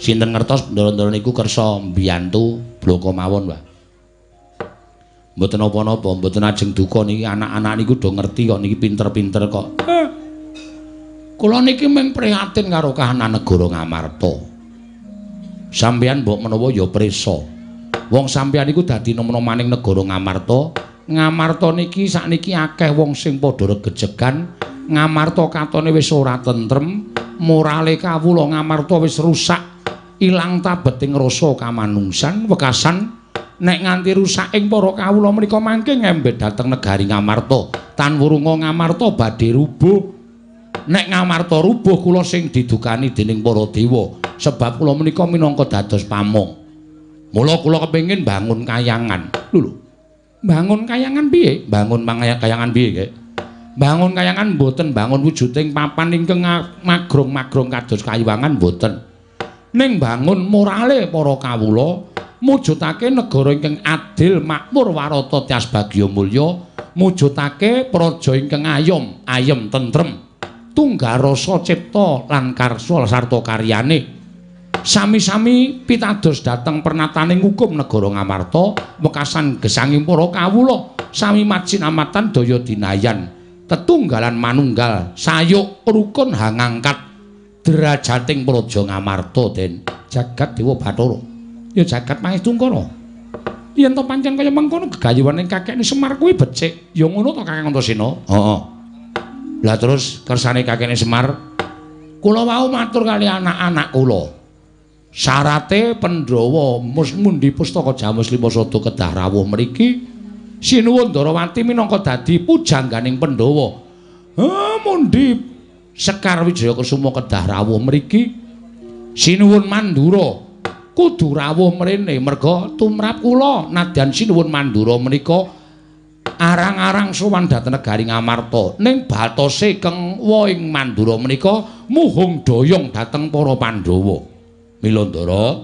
S1: Sinten ngertos ndara-ndara niku kersa mbiyantu bloko mawon, Pak. Mboten napa-napa, mboten ajeng duka niki anak-anak niku do ngerti kok niki pinter-pinter kok. Kula niki mung prihatin karo kahanan negara Ngamarta. Sampeyan mbok menawa ya prisa. Wong sampeyan niku dadi nom-nomaning negara Ngamarta. Ngamarta niki sakniki akeh wong sing padha regejegan. Ngamarta katone wis ora tentrem, morale kawula Ngamarta wis rusak. Ilang tabeting rasa kamanungsan wekasan nek nganti rusak ing para kawula menika mangke ngembet dhateng negari Ngamarta. Tan wurunga Ngamarta badhe rubuh. Nek Ngamarta rubuh kula sing didukani dening para dewa, sebab kula menika minangka dados pamong. Mula kula kepengin bangun kayangan. Lho lho. Bangun kayangan piye? Bangun kayangan piye, Kek? Bangun kayangan mboten bangun wujuding papan ingkang magrong-magrong kados kayuwangan mboten. Ning bangun morale para kawula, mujudake negara ingkang adil, makmur, warata, tias bagya mulya, mujudake praja ingkang ayom, ayem tentrem, tunggal rasa cipta lan karsa sarta karyane. Sami-sami pitados dhateng pernataning hukum negara Ngamarta, wekasan gesanging para kawula, sami majinamatan daya dinayan, tetunggalan manunggal, sayuk rukun hangangkat derajating praja Ngamarta. Den jagat Dewa Bathara ya jagat Mahestungkara. Yen to pancen kaya mengkono gegayuhane kakekne Semar kuwi becik, ya ngono to Kakang Antasena? Heeh. Lah terus kersane kakekne Semar, kula wau matur kali anak-anak kula. Syarate Pandhawa mundi pustaka Jamus Lima Sada kedah rawuh mriki. Sinuwun Ndarawati minangka dadi pujangganing Pandhawa. Mundi Sekar Wijaya Kusuma kedah rawuh mriki. Sinuwun Mandura kudu rawuh mrene merga tumrap kula nadyan Sinuwun Mandura menika arang-arang sowan dhateng negari Ngamarta. Ning batose keng woing Mandura menika muhung doyong dhateng para Pandhawa. Mila Ndara,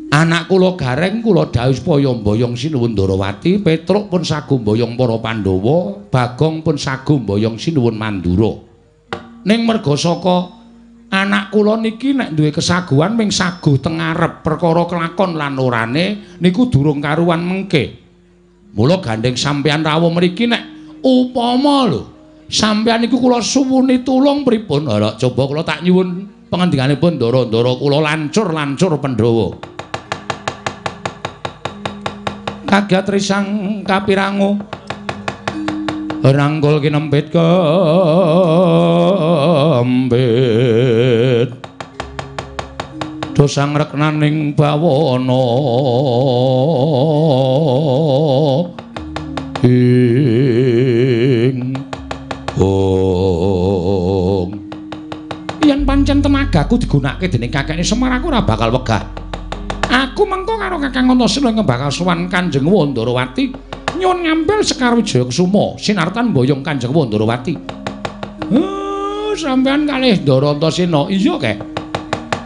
S1: anak kula Gareng kula dhawuh supaya mboyong Sinuwun Ndarawati, Petruk pun sagu mboyong para Pandhawa, Bagong pun sagu mboyong Sinuwun Mandura. Ning merga saka anak kula niki nek duwe kesaguhan ming saguh teng ngarep perkara kelakon lan orane niku durung karuan mengke. Mula gandeng sampeyan rawuh mriki nek upama lho sampeyan niku kula suwuni tulung pripun? Ora coba kula tak nyuwun pangendikanipun ndara-ndara kula lancur-lancur Pandhawa. Kagiat risang kapirangu rangkul kinempit kembit dosang reknaning bawana ing hong. Yen pancen tenagaku digunakake dening kakekne Semar aku ora bakal wegah. Aku mengko karo Kakang Antasena ingkang bakal sowan Kanjeng Wandarawati nyuwun ngambil Sekar Wijaya Kusuma sinartan mboyong Kanjeng Wandarawati. Sampeyan kalih Ndara Antasena. Iya, Kek.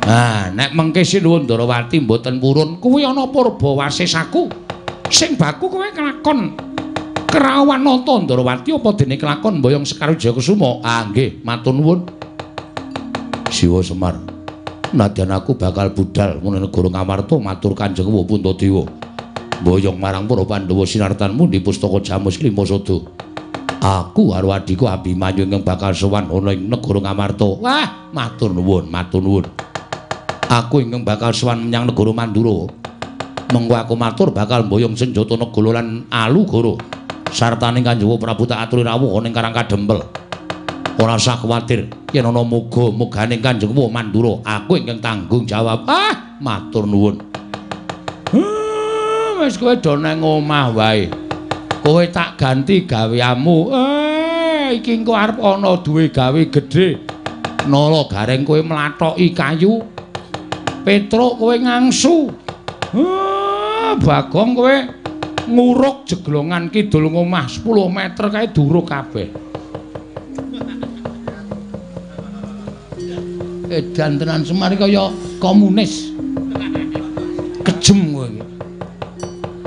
S1: Ah, nek mengke Sinuwun Ndarawati mboten purun, kuwi ana purba wasesaku. Sing baku kowe kelakon kerawan nata Ndarawati apa dene kelakon mboyong Sekar Wijaya Kusuma? Ah, nggih, matur nuwun. Siwa Semar. Nadyan aku bakal budal menawa negara Ngamarta matur Kanjeng Puntadewa. Mboyong marang para Pandhawa sinartan mundi pustaka Jamus Lima Sada. Aku karo adhiku Abimanyu ingkang bakal sowan ana ing negara Ngamarta. Wah, matur nuwun, matur nuwun. Aku ingkang bakal sowan menyang negara Mandura. Mengko aku matur bakal mboyong senjata Negala lan Alugoro. Sartane Kanjeng Prabu tak aturi rawuh ana ing Karang Kadempel. Ora usah kuwatir yen ana muga-mugane Kanjeng Mandura, aku ingkang tanggung jawab. Ah, matur nuwun. Wis kowe do nang omah wae. Kowe tak ganti gaweanmu. Iki engko arep ana duwe gawe gedhe. Nala gareng kowe mlathoki kayu. Petruk kowe ngangsu. Bagong kowe nguruk jeglongan kidul ngomah 10 meter kae duruk kabeh. Edan tenan Semar kaya komunis. Kejem kowe iki.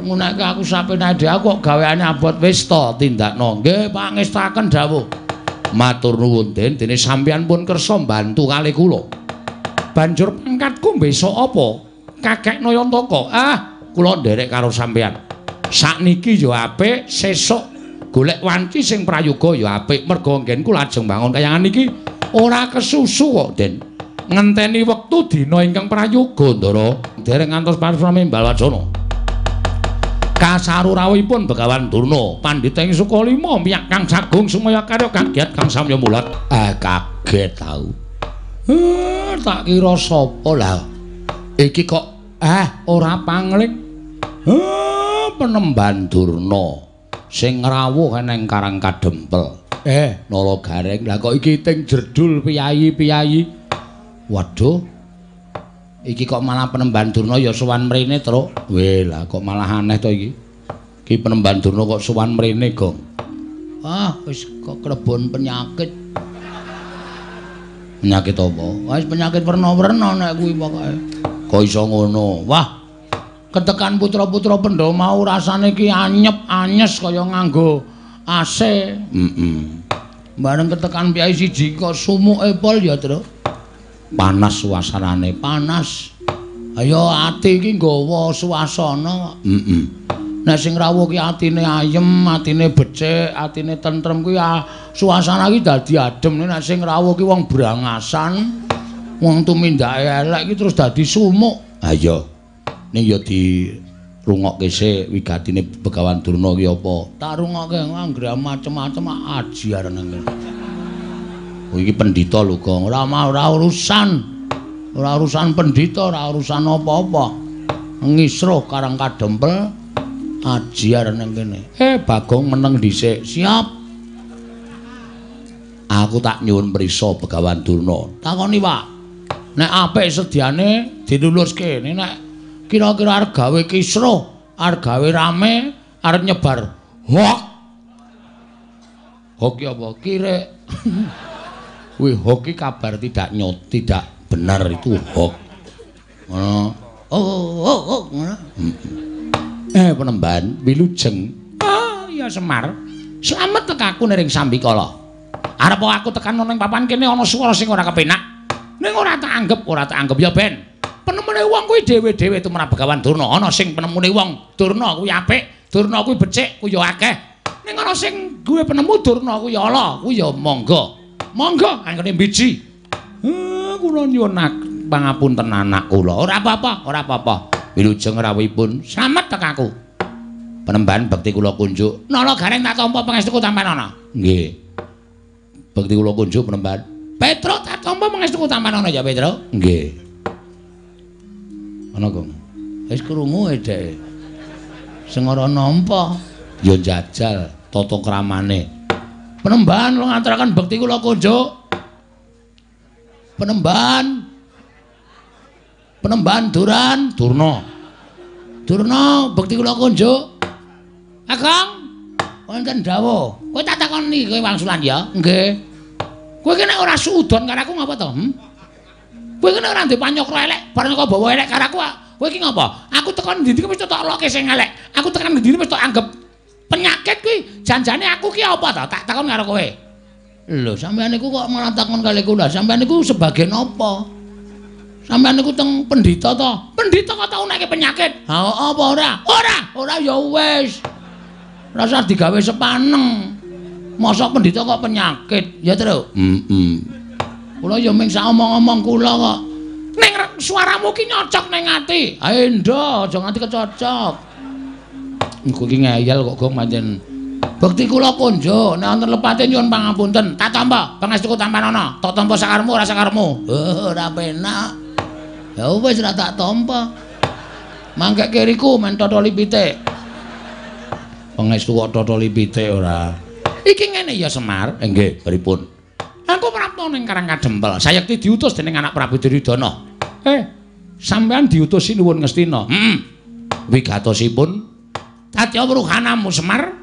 S1: Ngunake aku sapenake aku kok gaweane abot wis to tindakno. Nggih, pangestaken dawuh. Matur nuwun Den, dene sampeyan pun kersa mbantu kalih kula. Banjur pangkatku besok apa? Kakek Nayantaka. Ah, kula nderek karo sampeyan. Sakniki ya apik, sesuk golek wanci sing prayoga ya apik. Merga nggenku lajeng bangun kayangan iki ora kesusu kok, Den. Ngenteni wektu dina ingkang prayoga, Ndara. Dereng ngantos parasrami Balwacana. Kasaru rawuhipun Begawan Durna, pandhita ing Sukalima, miyak Kang Sagung sumaya karya kagiat Kang Samya Mulat. Ah, kaget tau. Tak kira sapa lah. Iki kok ora pangling. Penemban Durna sing ngrawuh nang Karang Kadempel. Nala Gareng, lah kok iki ting jerdul piyayi-piyayi. Waduh. Iki kok malah penemban Durna ya sowan mrene, Truk. Weh, lah kok malah aneh to iki. Iki penemban Durna kok sowan mrene, Gong. Ah, wis kok klebon penyakit. Penyakit apa? Wis penyakit werna-werna nek kuwi pokoke. Kok iso ngono? Wah. Ketekan putra-putra Pandhawa mau rasane iki anyep-anyes kaya nganggo AC. Heeh. Bareng ketekan piyai siji kok sumuke pol ya, Truk. Panas suasanane, panas. Ayo ati iki nggawa suasana. Heeh. Nek sing rawuh ki atine ayem, atine becik, atine tentrem kuwi suasana iki dadi adem. Nek sing rawuh ki wong brangasan, wong tumindake elek iki terus dadi sumuk. Ha iya. Ning ya dirungokke sik wigatine Begawan Durna ki apa? Tak rungokke anggere macem-macem aji arep nang kene. Oh iki pendhita lho, Gong. Ora ora urusan. Ora urusan pendhita, ora urusan apa-apa. Ngisruh Karang Kadempel aji arep nang kene. Bagong meneng dhisik. Siap. Aku tak nyuwun prisa Begawan Durna. Takoni, Pak. Nek apik sediane diluluske. Nek kira-kira arep gawe kisruh, arep gawe rame, arep nyebar hoak. Hoak ki apa? Kirek. Wih, hoak ki kabar tidak nyot, tidak benar itu hoak. Ngono. Oh, ngono. Penemban wilujeng. Oh, iya Semar. Slamet tekaku ning Sambikala. Arep aku tekan nang papan kene ana swara sing ora kepenak. Ning ora tak anggep ya ben. Penemune wong kuwi dhewe-dhewe tumrap Begawan Durna. Ana sing penemune wong Durna kuwi apik, Durna kuwi becik, kuwi ya akeh. Ning ana sing duwe penemu Durna kuwi ala, kuwi ya monggo. Monggo anggone mbiji. Kula nyuwun pangapunten anak kula. Ora apa-apa, ora apa-apa. Wilujeng rawuhipun slamet tekaku. Penemban bekti kula kunjuk. Nala Gareng tak tampa pangestuku tampanana. Nggih. Bekti kula kunjuk penemban. Petruk tak tampa pangestuku tampanana ya, Petruk. Nggih. Ana, Gong. Wis krungu dheke. Sing ora nampa ya njajal tata kramane. Penemban kula ngaturaken bekti kula kunjuk. Penemban. Penemban Duran Durna. Durna bekti kula kunjuk. Kakang, wonten dawuh. Kowe tak takoni kowe wangsulan ya? Nggih. Kowe iki nek ora suudon karo aku ngapa to? Kowe iki nek ora ndek panyokra elek, bareng kok bawa elek karo aku, kowe iki ngapa? Aku tekan ndi-ndi mesti tok loke sing elek. Aku tekan ndi-ndi mesti tok anggap penyakit kuwi. Janjane aku ki apa to? Tak takon karo kowe. Lho, sampeyan niku kok malah takon kali kula. Sampeyan niku sebagai napa? Sampeyan niku teng pendhita to? Pendhita kok tau nekke penyakit? Ha apa ora? Ora, ora ya wis. Rasa digawe sepaneng. Masa pendhita kok penyakit? Ya, Tru. Heeh. Kula ya ming sak omong-omong kula kok. Ning suaramu ki nyocok ning ati. Ha endo, aja nganti kecocok. Engko ki ngeyel kok gong pancen. Bekti kula konjo, nek wonten lepate nyuwun pangapunten. Tak tampa, pangestuku tampanana. Tak tampa sakarmu ora sakarmu. Ora penak. Ya wis ora tak tampa. Mangke kiriku men totoli pitik. Pangestu kok totoli pitik ora. Iki ngene ya Semar. Nggih, pripun? Aku prapta ning Karang Kadempel. Sayekti diutus dening anak Prabu Duryudana. Sampean diutus sinuwun Ngastina. Heeh. Wigatosipun Satya Wruhanamu Semar.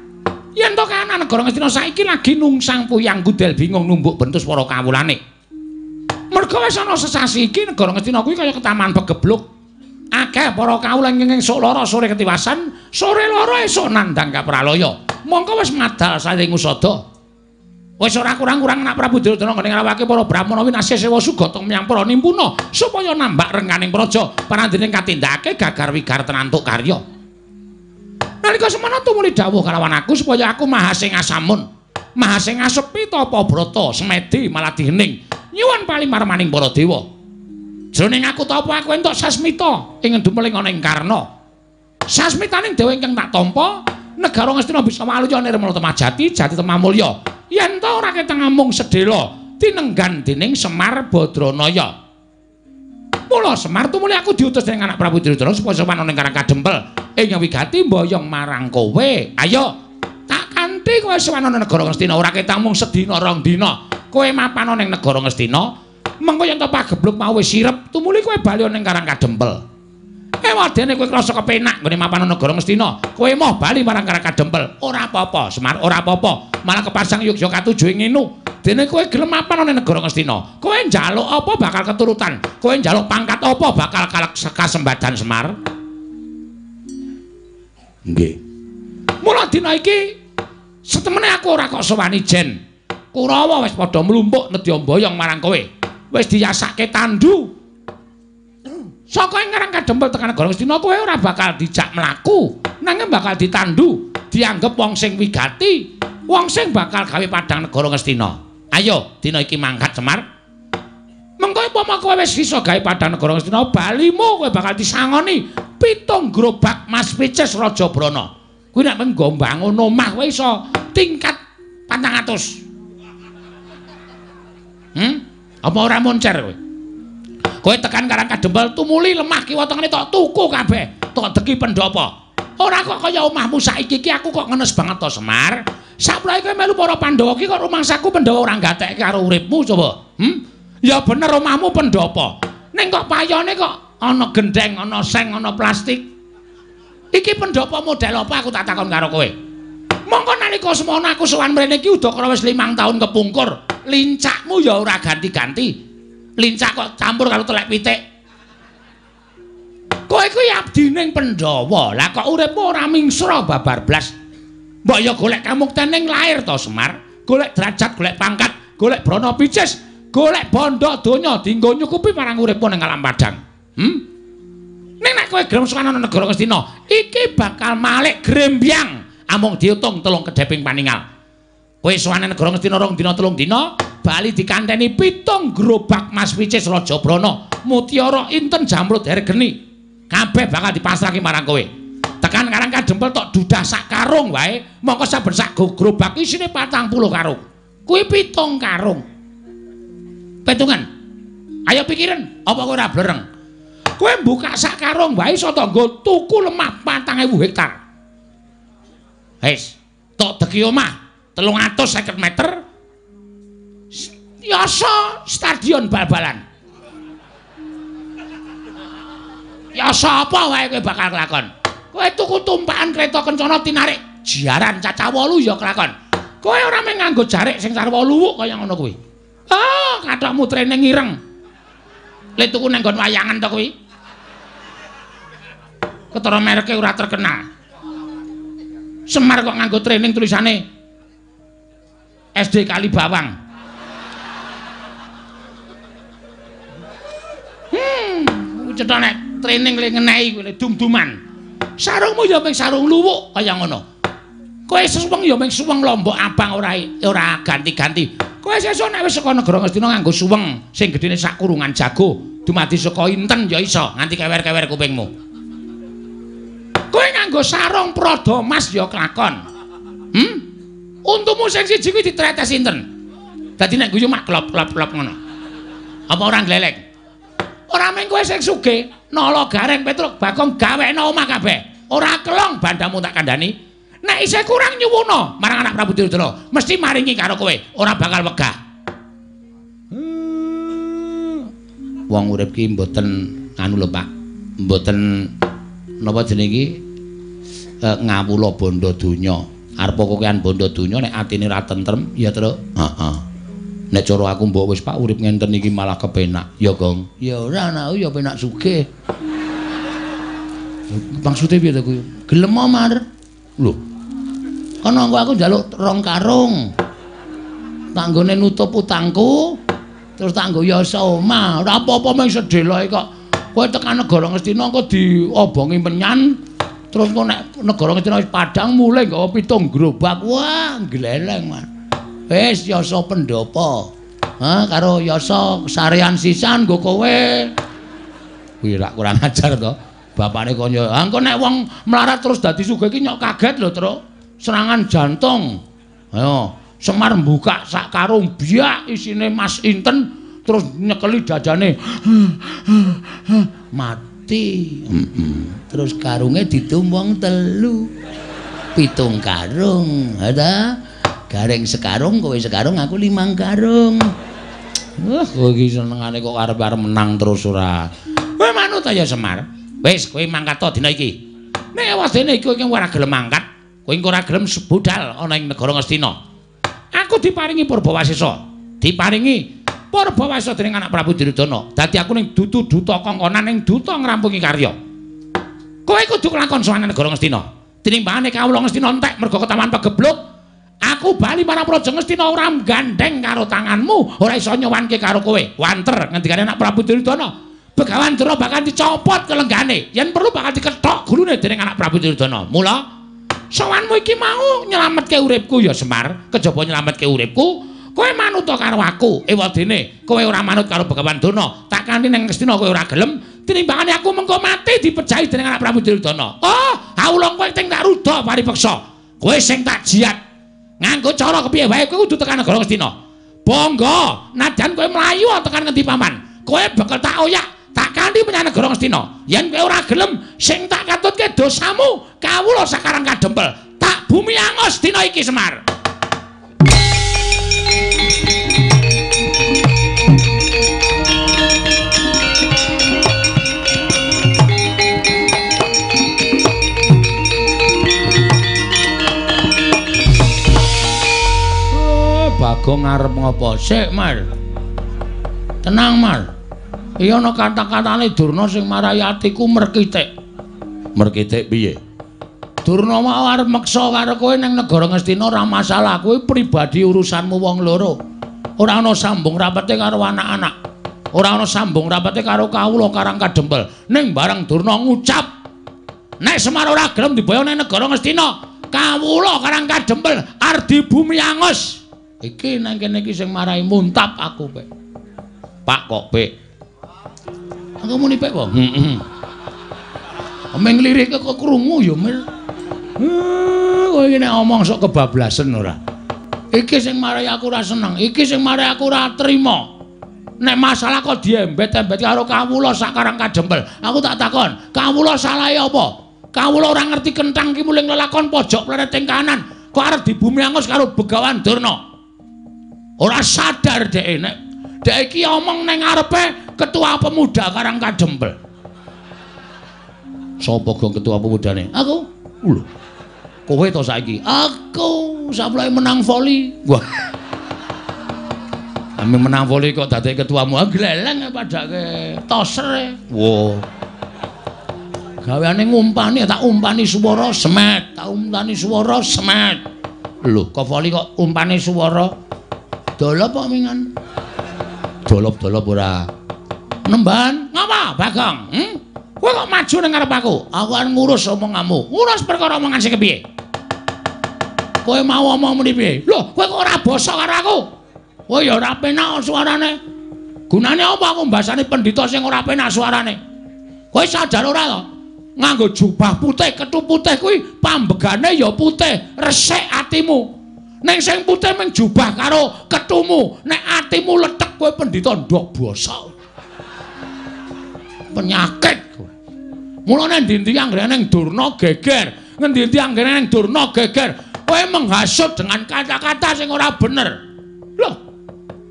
S1: Yen to kahanan negara Ngastina saiki lagi nungsang puyang gudel bingung numbuk bentus para kawulane. Merga wis ana sesasi iki negara Ngastina kuwi kaya ketaman begebluk. Akeh para kawula ing esuk lara sore ketiwasan, sore lara esuk nandhang kapralaya. Mongko wis madal saling usada. Wis ora kurang-kurang anak Prabu Duryudana nggone ngrawake para brahmana winasih sewa sugata menyang para nimpuna supaya nambak rengganing praja parandene katindakake gagar wigar tenantuk karya. Nalika semana tumuli dawuh kalawan aku supaya aku mahasingasamun, mahasingasepi tapa brata semedi maladih hening nyuwun palimarmaning para dewa. Jroning aku tapa aku entuk sasmita ing dumeling ana ing Karna. Sasmitaning dewa ingkang tak tampa, negara Ngastina bisa waluya nirmala temajati jati temamulya. Yen ta ora keteng amung sedhela tinenggan dening Semar Badranaya. Mula Semar tumuli aku diutus dening anak Prabu Duryudana supaya sowan ning Karang Kadempel ing wigati mboyong marang kowe. Ayo tak kanthi kowe sowan ana negara Ngastina ora ketang mung sedina rong dina. Kowe mapan ning negara Ngastina, mengko yen to pagebluk mau wis sirep, tumuli kowe bali ning Karang Kadempel. Ewadene kowe krasa kepenak nggone mapan negara Ngastina, kowe moh bali marang Karang Kadempel. Ora apa-apa, Semar, ora apa-apa. Malah kepasang yogya katuju ing nginu. Dene kowe gelem mapan ning negara Ngastina, kowe njaluk apa bakal keturutan, kowe njaluk pangkat apa bakal kasembadan Semar. Nggih. Mula dina iki setemene aku ora kok sowani jen. Kurawa wis padha mlumpuk nedya mboyong marang kowe. Wis diyasake tandu. Saka ing Karang Kadempel tekan negara Ngastina kowe ora bakal dijak mlaku, nanging bakal ditandu, dianggep wong sing wigati, wong sing bakal gawe padhang negara Ngastina. Ayo, dina iki mangkat Semar. Mengko umpama kowe wis iso gawe padhang negara Ngastina, balimu kowe bakal disangoni 7 gerobak Mas Picis Raja Brana. Kuwi nek menggo mbangun omah kowe iso tingkat 400. Apa ora moncer kowe? Kowe tekan Karang Kadempel tumuli lemah kiwa tengene tok tuku kabeh, tok deki pendhapa. Ora kok kaya omahmu saiki iki aku kok ngenes banget to Semar. Saplae kowe melu para Pandhawa iki kok rumangsaku Pandhawa ora gatekke karo uripmu coba. Ya bener omahmu pendhapa. Ning kok payone kok ana gendeng, ana seng, ana plastik. Iki pendhapa model apa aku tak takon karo kowe. Mongko nalika semono aku sowan mrene iki udakara wis 5 tahun kepungkur. Lincakmu ya ora ganti-ganti. Lincak kok campur karo telek pitik. Kowe kuwi abdining Pandhawa. Lah kok uripmu ora mingsra babar blas. Mbok ya golek kamukten ning lair to Semar. Golek derajat, golek pangkat, golek brana picis, golek bondo donya dienggo nyukupi marang uripmu ning alam padang. Ning nek kowe gelem sowan ana negara Ngastina, iki bakal malik grembyang amung diutung 3 kedheping paningal. Kowe sowan negara Ngastina 2 dina 3 dina, bali dikanteni 7 gerobak Mas Picis Raja Brana, mutiara inten jamrud hergeni. Kabeh bakal dipasrahke marang kowe. Tekan Karang Kadempel tok dudah sak karung wae, mongko saben sak gerobak isine 40 karung. Kuwi 7 karung. Petungan. Ayo pikiran, apa kowe ora blereng? Kowe mbuka sak karung wae iso nggo tuku lemah 4.000 hektar. Wis, tok deki omah 350 meter. Yasa stadion bal-balan. Yasa apa wae kowe bakal kelakon? Kowe tuku tumpakan kereta kencana tinarik jaran cacah 8 ya kelakon. Kowe ora mung nganggo jarik sing sarwa luwuk kaya ngono kuwi. Ah, kathokmu training ireng. Le tuku nang nggon wayangan to kuwi. Ketara mereke ora terkenal. Semar kok nganggo training tulisane SD Kalibawang. Cetha nek training le ngenehi kuwi le dum-duman. Sarungmu ya mung sarung luwuk kaya ngono. Kowe suweng ya mung suweng lombok abang ora ganti-ganti. Kowe sesuk nek wis saka negara Ngastina nganggo suweng sing gedene sak kurungan jago, dumadi saka inten ya iso nganti kewer-kewer kupingmu. Kowe nganggo sarung Prada Mas ya kelakon. Untumu sing siji kuwi ditretes inten. Dadi nek guyu mak klop-klop-klop ngono. Apa ora gleleng? Ora mung kowe sing sugih, Nala Gareng Petruk Bagong gawekno omah kabeh. Ora kelong bandamu tak kandhani. Nek isih kurang nyuwuna marang anak Prabu Duryudana, mesti maringi karo kowe, ora bakal wegah. Wong urip ki mboten anu lho Pak. Mboten napa jenenge iki ngawula bondo donya. Arep kokean bondo donya nek atine ra tentrem ya, Truk. Heeh. Nek cara aku mbok wis Pak urip ngenten iki malah kepenak. Ya, Gong. Ya ora anakku ya penak sugih. Maksude piye to kuwi? Gelem Mar. Lho. Kono engko aku njaluk 2 karung. Tanggone nutup utangku, terus tanggo yasa omah. Ora apa-apa mung sedeloke kok. Kowe tekan negara Ngastina engko diobongi menyan, terus engko nek negara Ngastina wis padhang mulih nggawa 7 gerobak. Wah, gleleng, Mas. Wis yasa pendopo. Ha karo yasa sarean sisan nggo kowe. Kuwi rak kurang ajar to. Bapane kaya, "Ha engko nek wong melarat terus dadi sugih iki nyok kaget lho, Truk. Serangan jantung." Ayo, Semar mbuka sak karung biak isine Mas Inten terus nyekeli dadane. Mati. Terus karunge didum wong 3. 7 karung. Ha ta? Gareng sekarung, kowe sekarung, aku 5 karung. Wah, kowe iki senengane kok arep-arep menang terus ora. Kowe manut ya Semar. Wis, kowe mangkat to dina iki. Nek wadene iki kowe ora gelem mangkat, kowe engko ora gelem budal ana ing negara Ngastina. Aku diparingi Purbawasesa. Diparingi Purbawasesa dening anak Prabu Duryudana. Dadi aku ning dudu duta kongkonan ning duta ngrampungi karya. Kowe kudu kelakon sowan negara Ngastina. Tinimbangane kawula Ngastina entek mergo ketawan pegebluk. Aku bali marang Praja Ngastina ora gandeng karo tanganmu, ora iso nyowanke karo kowe. Wanter ngendikane anak Prabu Duryudana. Begawan Durna bakal dicopot kelenggane, yen perlu bakal dikethok gulune dening anak Prabu Duryudana. Mula sowanmu iki mau nyelametke uripku ya Semar, kejaba nyelametke uripku, kowe manut karo aku. Ewadene kowe ora manut karo Begawan Durna, tak kanthi ning Ngastina kowe ora gelem, tinimbangane aku mengko mati dipejahi dening anak Prabu Duryudana. Oh, awula kowe sing tak ruda paripeksa. Kowe sing tak jiat. Nganggo cara kepiye wae kowe kudu tekan negara Ngastina. Bangga, nadyan kowe mlayu tekan ngendi paman, kowe bakal tak oyak, tak kanthi menyang negara Ngastina. Yen kowe ora gelem, sing tak katutke dosamu, kawula sakarang kadempel. Tak bumi angus dina iki Semar. Bagong arep ngopo? Sik, Mar. Tenang, Mar. Iya ana kata-katane Durna sing marai atiku merkitik. Merkitik piye? Durna mau arep meksa karo kowe ning negara Ngastina ora masalah, kowe pribadi urusanmu wong loro. Ora ana sambung rapete karo anak-anak. Ora ana sambung rapete karo kawula Karang Kadempel. Ning bareng Durna ngucap, nek Semar ora gelem diboyong ning negara Ngastina, kawula Karang Kadempel arep dibumi angus. Iki nang kene iki sing marai muntap aku, Pek. Pak kok, Pek. Aku muni Pek kok. Heeh. Meng lirike kok krungu ya, Mir. Kowe iki nek omong sok kebablasen ora. Iki sing marai aku ora seneng, iki sing marai aku ora trima. Nek masalah kok diembet-embet karo kawula sakarang kadempel. Aku tak takon, kawula salahe apa? Kawula ora ngerti kenthang ki muling lelakon pojok plereting kanan. Kok arep dibumi angus karo Begawan Durna. Ora sadar dhek nek dhek iki omong ning ngarepe ketua pemuda Karang Kadempel. Sapa Gong ketua pemudane? Aku. Lho. Kowe to saiki? Aku saploke menang voli. Wah. Ame menang voli kok dadi ketuamu. Ah gleleng padake toser. Wah. Gaweane ngumpani, tak umpani swara semet, tak umpani swara semet. Lho, kok voli kok umpani swara? Dolop kok mingan. Dolop-dolop ora. Nemban, ngapa Bagong? Hmm? Kowe kok maju ning ngarep aku? Aku arep ngurus omonganmu. Ngurus perkara omongan sing kepiye? Kowe mau omong muni piye? Lho, kowe kok ora basa karo aku? Kowe ya ora penak suarane. Gunane apa aku mbasani pendhita sing ora penak suarane? Kowe sadar ora to? Nganggo jubah putih, kethu putih kuwi pambegane ya putih, resik atimu. Ning sing putih mung jubah karo kethumu, nek atimu letek kowe pendhita ndok basa. Penyakit kowe. Mulane endi-endi anggere ning Durna geger, ngendi-endi anggere ning Durna geger, kowe menghasut dengan kata-kata sing ora bener. Lho,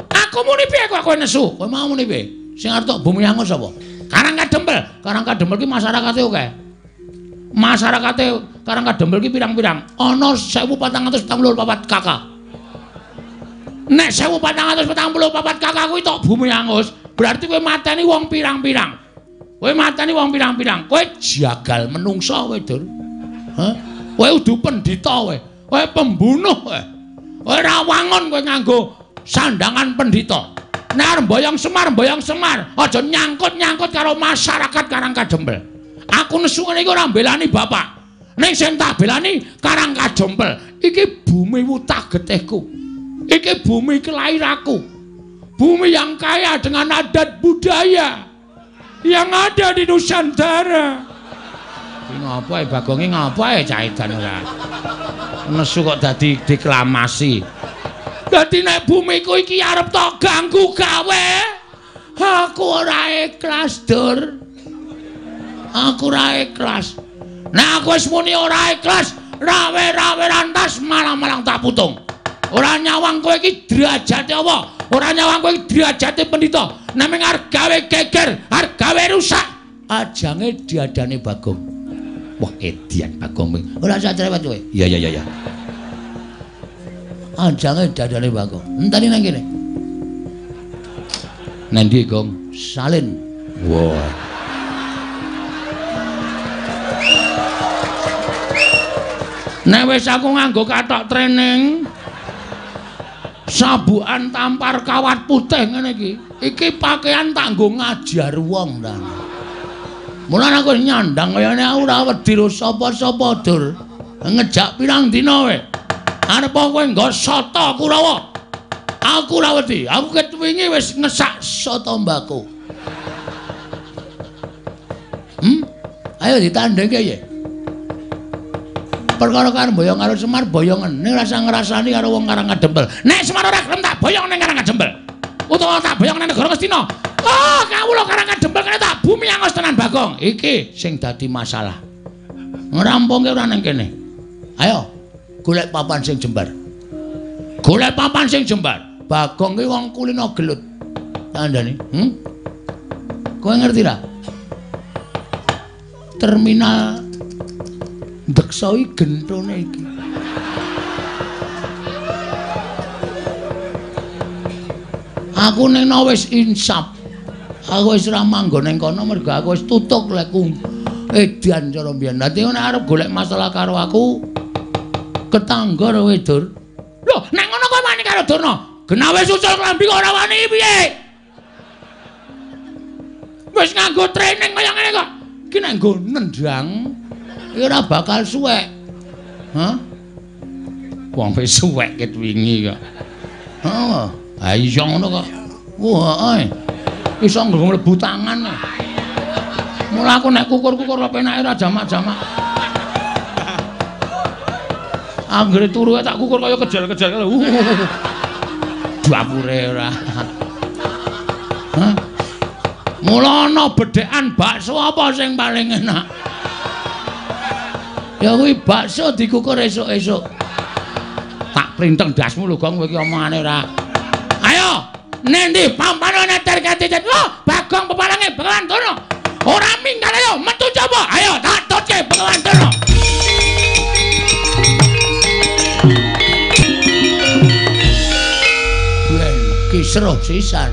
S1: aku muni piye kok kowe nesu? Kowe mau muni piye? Sing arep tok bumi angus sapa? Karang Kadempel. Karang Kadempel ki masyarakate akeh. Masyarakate Karang Kadempel ki pirang-pirang. Ana 1444 KK. Nek 1444 KK kuwi tok bumi angus, berarti kowe mateni wong pirang-pirang. Kowe mateni wong pirang-pirang. Kowe jagal menungsa kowe, Dur. Hah? Kowe udu pendhita kowe. Kowe pembunuh kowe. Kowe ora wangun kowe nganggo sandangan pendhita. Nek arep mboyong Semar, aja nyangkut-nyangkut karo masyarakat Karang Kadempel. Aku nesu ngene iki ora mbelani bapak. Ning sing tak belani Karang Kadempel. Iki bumi wutah getihku. Iki bumi kelahiranku. Bumi yang kaya dengan adat budaya yang ada di Nusantara. Iki ngapa e Bagonge ngapa e cah edan ora? Nesu kok dadi deklamasi. Dadi nek bumiku iki arep tok ganggu gawe, aku ora ikhlas, Dur. Aku ora ikhlas. Nek aku wis muni ora ikhlas, rawe-rawe rantas malang-malang tak putung. Ora nyawang kowe iki derajate apa? Ora nyawang kowe iki derajate pendhita. Nek mung arep gawe geger, arep gawe rusak, ajange diadane Bagong. Wah, edian Bagong. Ora usah cerewet kowe. Iya iya iya. Ajange dadane Bagong. Enteni nang kene. Nang ndi, Gong? Salin. Wah. Nek wis aku nganggo kathok training, sabukan tampar kawat putih ngene iki. Iki pakaian tak nggo ngajar wong ta. Mulane aku nyandang kayane aku ora wedi ro sapa-sapa, Dur. Ngejak pirang dina kowe. Arep kowe nggo soto Kurawa. Aku ora wedi. Aku ket wingi wis ngesak soto mbako. Ayo ditandhengke ya. Perkara karo boyong karo Semar boyongen. Ning rasa ngrasani karo wong Karang Kadempel. Nek Semar ora gelem tak boyong ning Karang Kadempel. Utawa tak boyong ning negara Ngastina. Oh, kawula Karang Kadempel kene tak bumi angus tenan Bagong. Iki sing dadi masalah. Ngrampungke ora ning kene. Ayo. Golek papan sing jembar. Golek papan sing jembar. Bagong ki wong kulino gelut. Kandhane, Kowe ngerti ra? Terminal Deksa iki gentone iki. Aku ning wis insaf. Aku wis ora manggon ning kono mergo aku wis tutuk lekku edan cara mbiyen. Dadi nek arep golek masalah karo aku ketangga kowe, Dur. Lho, nek ngono kowe wani karo Durna. Genah wis ucul klambi kok ora wani piye? Wis nganggo training kaya ngene kok. Iki nek nggo nendang iki ora bakal suwek. Hah? Wong wis suwek ket wingi kok. Heeh. Ha iya ngono kok. Wah, heeh. Iso nggo mlebu tangan. Mula aku nek kukur-kukur penake ora jamak-jamak. Anggere turu tak kukur kaya kejal-kejal. Dapure ora. Hah? Mula ana bedhekan bakso apa sing paling enak? Ya kuwi bakso dikukur esuk-esuk. Tak printeng dasmu lho, Gong, kowe iki omongane ora. Ayo, nendi pampane neter katitet. Lho, Bagong peparange Begawan Durna. Ora minggat ayo metu coba. Ayo tak tutke Begawan Durna. Ben kisruh sisan.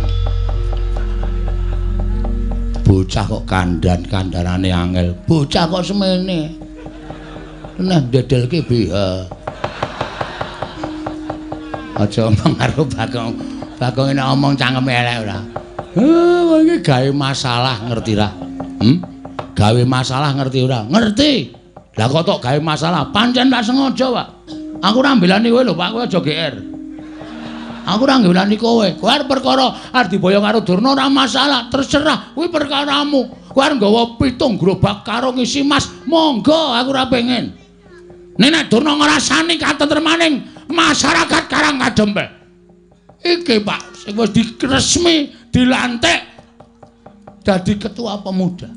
S1: Bocah kok kandhan-kandhanane angel. Bocah kok semene. Nah ndedelke BH. Aja omong karo Bagong. Bagong nek omong cangkeme elek ora. Heh, iki gawe masalah ngerti ra? Gawe masalah ngerti ora? Ngerti. Lah kok tok gawe masalah? Pancen tak sengaja, Pak. Aku ora mbelani kowe lho, Pak. Kowe aja GR. Aku ora mbelani kowe. Kowe arep perkara arep diboyong karo Durna ora masalah, terserah. Kuwi perkaramu. Kowe arep nggawa 7 gerobak karo ngisi mas, monggo, aku ora pengen. Nek Durna ngrasani katentremaning masyarakat Karang Kadempel. Iki Pak, sing wis diresmi dilantik dadi ketua pemuda.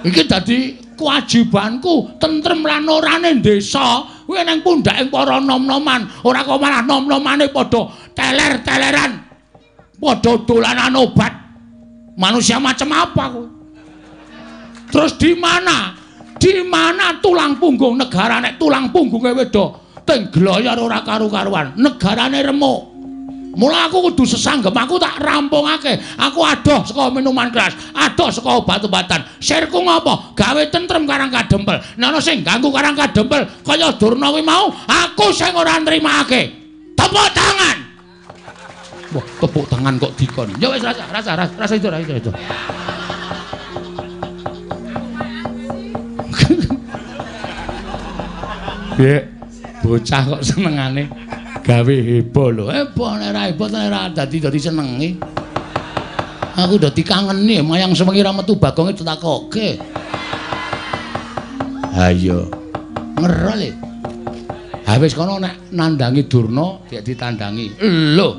S1: Iki dadi kewajibanku tentrem lan orane desa kuwi nang pundhake para nom-noman, ora kok malah nom-nomane padha teler-teleran, padha dolanan obat. Manusia macam apa kowe? Terus di mana? Di mana tulang punggung negara nek tulang punggunge wedo teng gloyor ora karu-karuan, negarane remuk. Mula aku kudu sesanggem, aku tak rampungake. Aku adoh saka minuman keras, adoh saka obat-obatan. Sirku ngopo? Gawe tentrem Karang Kadempel. Nek ana sing ganggu Karang Kadempel kaya Durna kuwi mau, aku sing ora nrimake. Tepuk tangan. Wah, tepuk tangan kok dikon. Ya wis rasa, rasa, rasa, rasa itu, rasa itu. Piye? Bocah kok senengane gawe heboh lho. Heboh nek ora heboh nek ora dadi senengi. Aku dadi kangeni mayang sewengi ra metu Bagonge ditakoke. Ha iya. Ngerol e. Ha wis kono nek nandangi Durna dik ditandangi. Lho.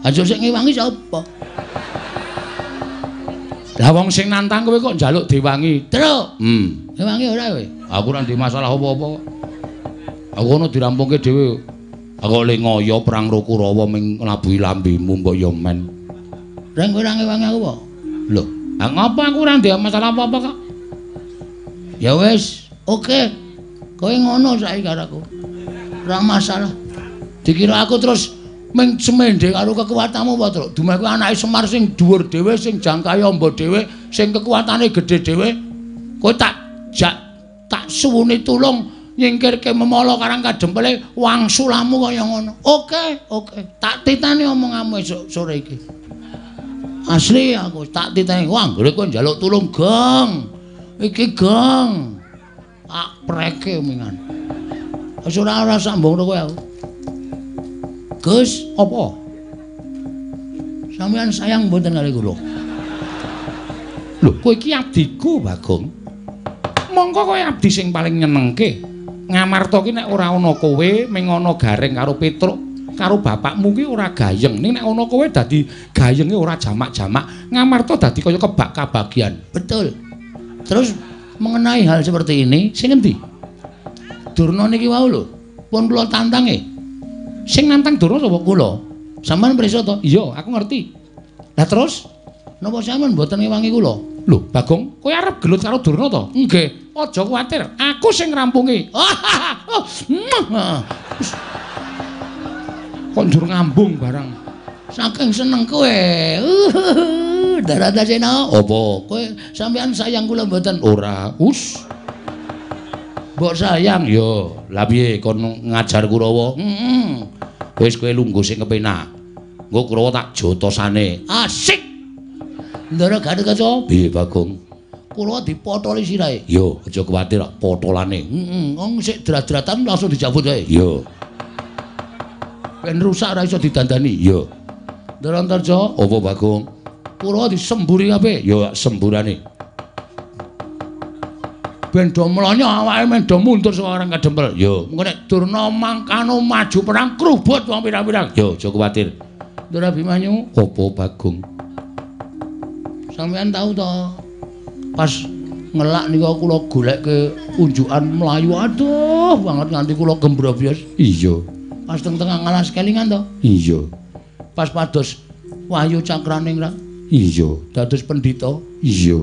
S1: Aja sing ngewangi sapa? Lah wong sing nantang kowe kok njaluk diwangi. Truk. Ngewangi ora kowe? Aku ora ndek masalah apa-apa kok. Aku ono dirampungke dhewe. Aku le ngoyo perang karo Kurawa ming nglabuhi lambemu mbok ya men. Reng kowe ora ngewangi aku apa? Lho, ha ngopo aku ora ndek masalah apa-apa kok. Ya wis, oke. Kowe ngono saiki karo aku. Ora masalah. Dikira aku terus ming semende karo kekuatanmu apa, Truk? Dumeh kuwi anake Semar sing dhuwur dhewe, sing jangkahe amba dhewe, sing kekuatane gedhe dhewe. Kowe tak jak tak suwuni tulung nyingkirke memala Karang Kadempele wangsulamu kaya ngono. Oke, oke. Tak titani omonganmu esuk sore iki. Asli aku tak titani. Wah, anggere kowe njaluk tulung, Gong. Iki Gong. Tak preke mingan. Wis ora sambung kowe aku. Gus, apa? Sampeyan sayang mboten kali kula? Lho, kowe iki abdiku, Bagong. Mongko kowe abdi sing paling nyenengke. Ngamarta ki nek ora ana kowe, ming ana Gareng karo Petruk karo bapakmu ki ora gayeng. Ning nek ana kowe dadi gayenge ora jamak-jamak. Ngamarta dadi kaya kebak kabagian. Betul. Terus mengenai hal seperti ini, sing endi? Durna niki wau lho, pun kula tantange. Sing nantang Durna sapa? Kula. Sampeyan pirsa to? Iya, aku ngerti. Lah terus napa sampeyan mboten ngewangi kula? Lho, Bagong, kowe arep gelut karo Durna to? Nggih. Aja kuwatir, aku sing ngrampungi. Kok njur ngambung barang. Saking seneng kowe. Daratasena. Apa? Kowe sampeyan sayang kula mboten? Ora. Us. Mbok sayang ya. Lah piye kon ngajar Kurawa? Heeh. Wis kowe lungguh sing kepenak. Engko Kurawa tak jotosane. Asik. Ndara Gatotkaca. Piye Bagong? Kurawa dipotoli sirahe. Yo, aja kuwatir potolane. Heeh, wong sik drat-dratan langsung dijabut wae. Yo. Ben rusak ora iso didandani. Yo. Ndara Antarja, apa Bagong? Kurawa disemburi kabeh. Yo semburane. Ben do mlonyo awake men do mundur saka Karang Kadempel. Yo, mengko nek Durna mangkano maju perang krubut wong pirang-pirang. Yo, aja kuwatir. Ndara Abimanyu, apa Bagong? Sampeyan tahu to? Pas ngelak nika kula golekke unjukan mlayu aduh banget nganti kula gembrobyos. Iya. Pas teng tengah ngalas kelingan to? Iya. Pas pados Wahyu Cakraningrat. Iya. Dados pendhita. Iya.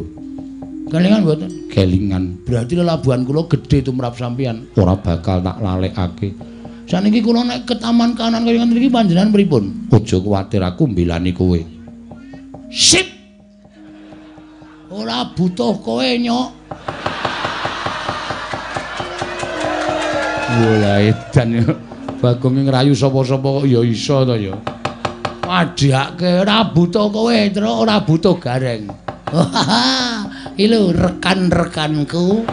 S1: Kelingan mboten? Kelingan. Berarti lelabuhan kula gedhe tumrap sampeyan. Ora bakal tak lalekake. Saniki kula nek ke taman kanan kaya ngene iki panjenengan pripun? Aja kuwatir aku mbelani kowe. Sip. Ora butuh kowe, Nyok. Wah, edan. Bagong ngrayu sapa-sapa kok ya iso to ya. Wadhake ora butuh kowe, Truk, ora butuh Gareng. Iki lho rekan-rekanku.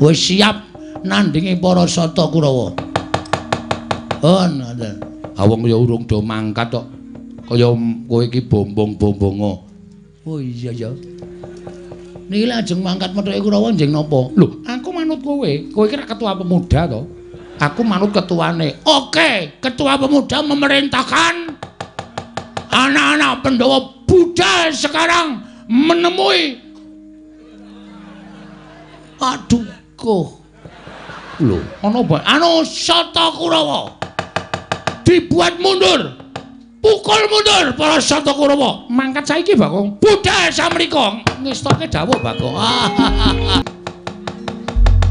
S1: Wis siap nandingi para Sata Kurawa. Oh, ngoten. Ha wong ya urung do mangkat kok. Kaya kowe iki bombong-bombongo. Oh iya ya. Niki lajeng mangkat methuke Kurawa njeng napa? Lho, aku manut kowe. Kowe iki rak ketua pemuda to. Aku manut ketuane. Oke, ketua pemuda memerintahkan anak-anak Pandhawa budal sekarang menemui Paduka. Lho, ana apa? Anu Sata Kurawa. Dibuat mundur. Pukul mundur para Sata Kurawa. Mangkat saiki, Bagong. Budal samrika. Ngestoke dawuh, Bagong.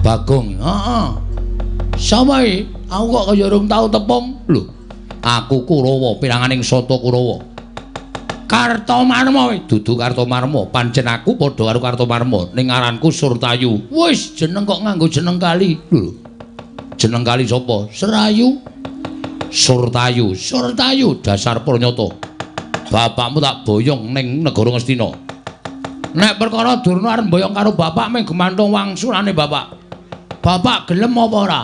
S1: Bagong, heeh. Sapa iki? Aku kok kaya urung tau tepung. Lho, aku Kurawa, piranganing Sata Kurawa. Kartomarma kuwi dudu Kartomarma, pancen aku padha karo Kartomarma ning aranku Surtayu. Wis jeneng kok nganggo jeneng kali. Lho. Jeneng kali sapa? Serayu. Surtayu, Surtayu dasar pranyata. Bapakmu tak boyong ning negara Ngastina. Nek perkara Durna arep mboyong karo bapak mung gemantung wangsulane bapak. Bapak gelem apa ora?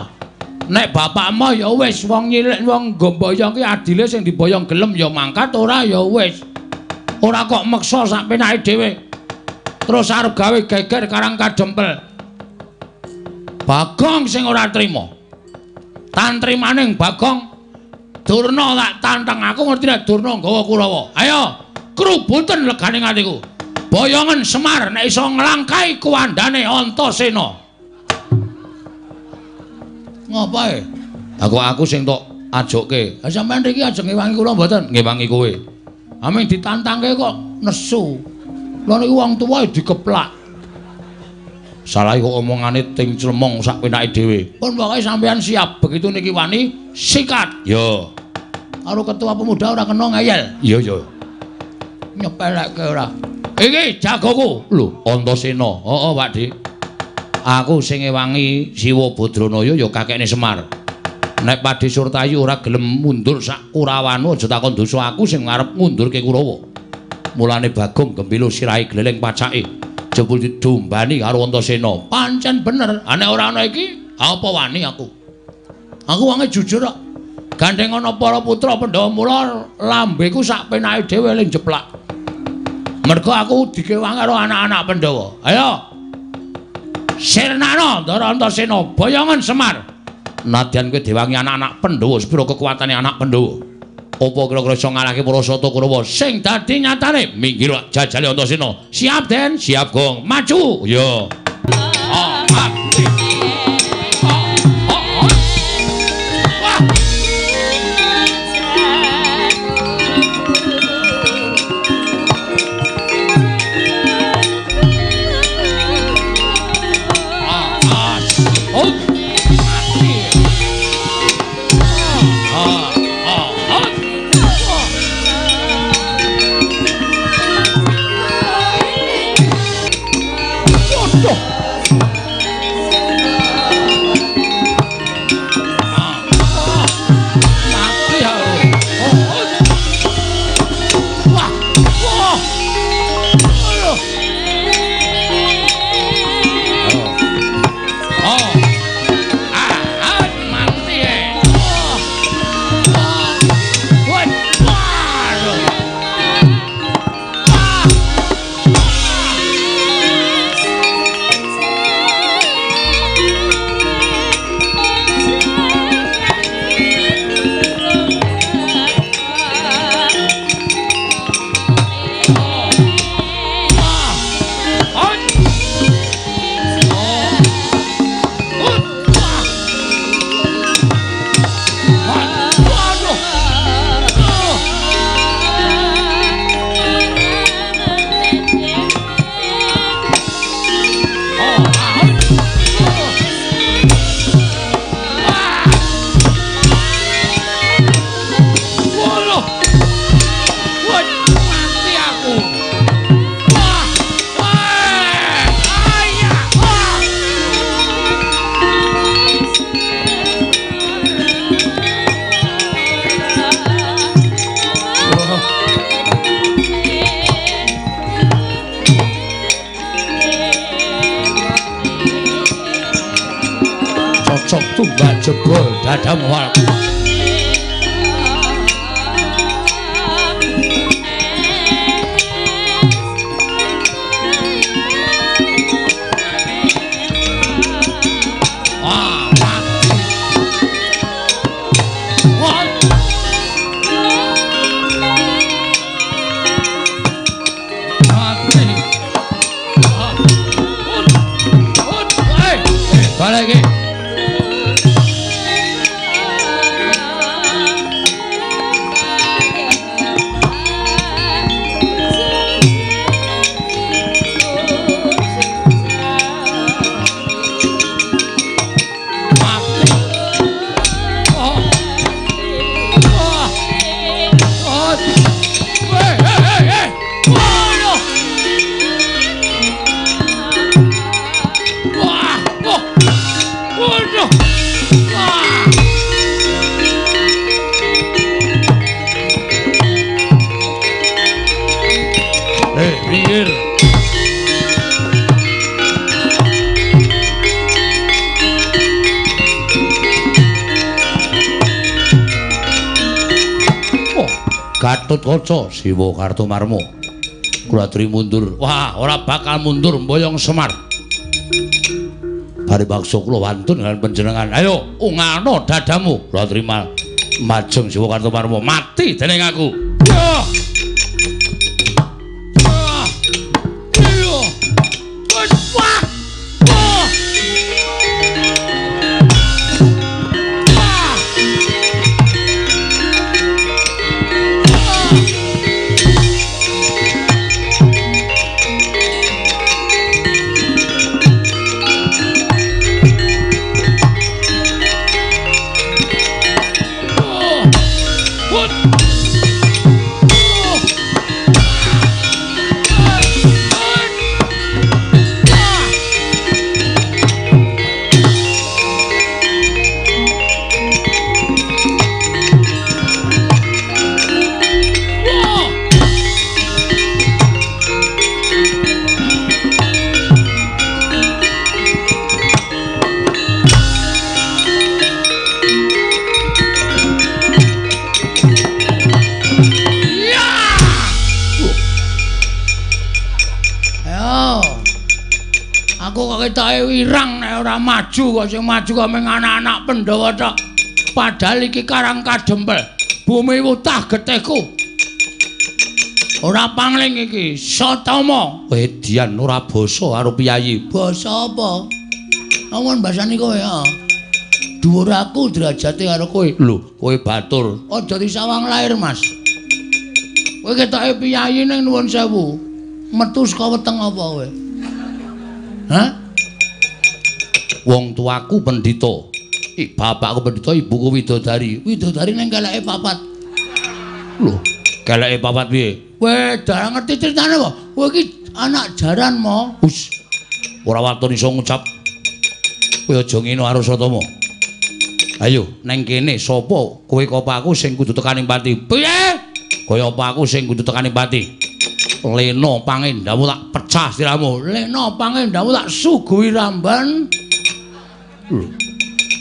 S1: Nek bapakmu ya wis wong nyilik wong nggo mboyong ki adile sing diboyong gelem ya mangkat, ora ya wis. Ora kok meksa sak penake dhewe. Terus arep gawe geger karang kadempel. Bagong sing ora trima. Tantrimaning Bagong Durna tak tantang, aku ngerti nek Durna nggawa Kurawa. Ayo, krubuten legane atiku. Boyongen Semar nek iso nglangkai kuwandane Antasena. Ngapae? Aku sing tok ajokke. Ha sampean mriki ajeng ngewangi kula mboten? Ngewangi kowe. Aming ditantangke kok nesu. Lha niku wong tuwa dikeplak. Salah kok omongane ting clemong sak penake dhewe. Pun pokoke sampean siap, begitu niki wani sikat. Yo. Karo ketua pemuda ora kena ngeyel. Iya ya. Nyepelekke ora. Iki jagoku. Lho, Antasena. Heeh, Pak Dik. Aku sing ngewangi Siwa Badranaya ya kakekne Semar. Nek Pakde Surtayu ora gelem mundur sak Kurawanu aja takon dosa aku sing arep ngundurke Kurawa. Mulane Bagong gembilo sirahe gleleng pacake. Jebul didombani karo Antasena. Pancen bener. Ha nek ora ana iki, apa wani aku? Aku wonge jujur kok. Gandeng ana para putra Pandhawa mula lambeku sak penake dhewe ling jeplak. Mergo aku dikewangi karo anak-anak Pandhawa. Ayo. Sirnana Ndara Antasena, boyongen Semar. Nadyan kowe diwangi anak-anak Pandhawa, sepiro kekuatane anak Pandhawa? Apa kira-kira iso ngalahke para Sata Kurawa? Sing dadi nyatane minggir jajale Antasena. Siap, Den? Siap, Gong. Maju. Ya. Tumbak jebol dadamu. Gatotkaca Siwa Kartomarma. Kula aturi mundur. Wah, ora bakal mundur mboyong Semar. Bari bakso kula wantun dengan panjenengan. Ayo, ungano dadamu. Kula terima majeng Siwa Kartomarma. Mati dening aku. Ya. Ketoke wirang nek ora maju kok sing maju kok mung anak-anak Pandhawa tok. Padahal iki Karang Kadempel, bumi wutah getihku. Ora pangling iki, Satama. Wedian ora basa karo piyayi. Basa apa? Amun basane kowe ya. Dhuwur aku derajate karo kowe. Lho, kowe batur. Aja disawang lair, Mas. Kowe ketoke piyayi ning nuwun sewu. Metu saka weteng apa kowe? Hah? Wong tuaku pendhita. Bapakku pendhita, ibuku widodari. Widodari ning keleke papat. Lho, keleke papat piye? Kowe darah ngerti critane apa? Kowe iki anak jaran mo. Hus. Ora waton iso ngucap. Kowe aja ngene karo Satama. Ayo, neng kene sapa kowe apa aku sing kudu tekaning pati? Piye? Kaya apa aku sing kudu tekaning pati? Lena pangendamu tak pecah siramu. Lena pangendamu tak suguhi ramban. Lho.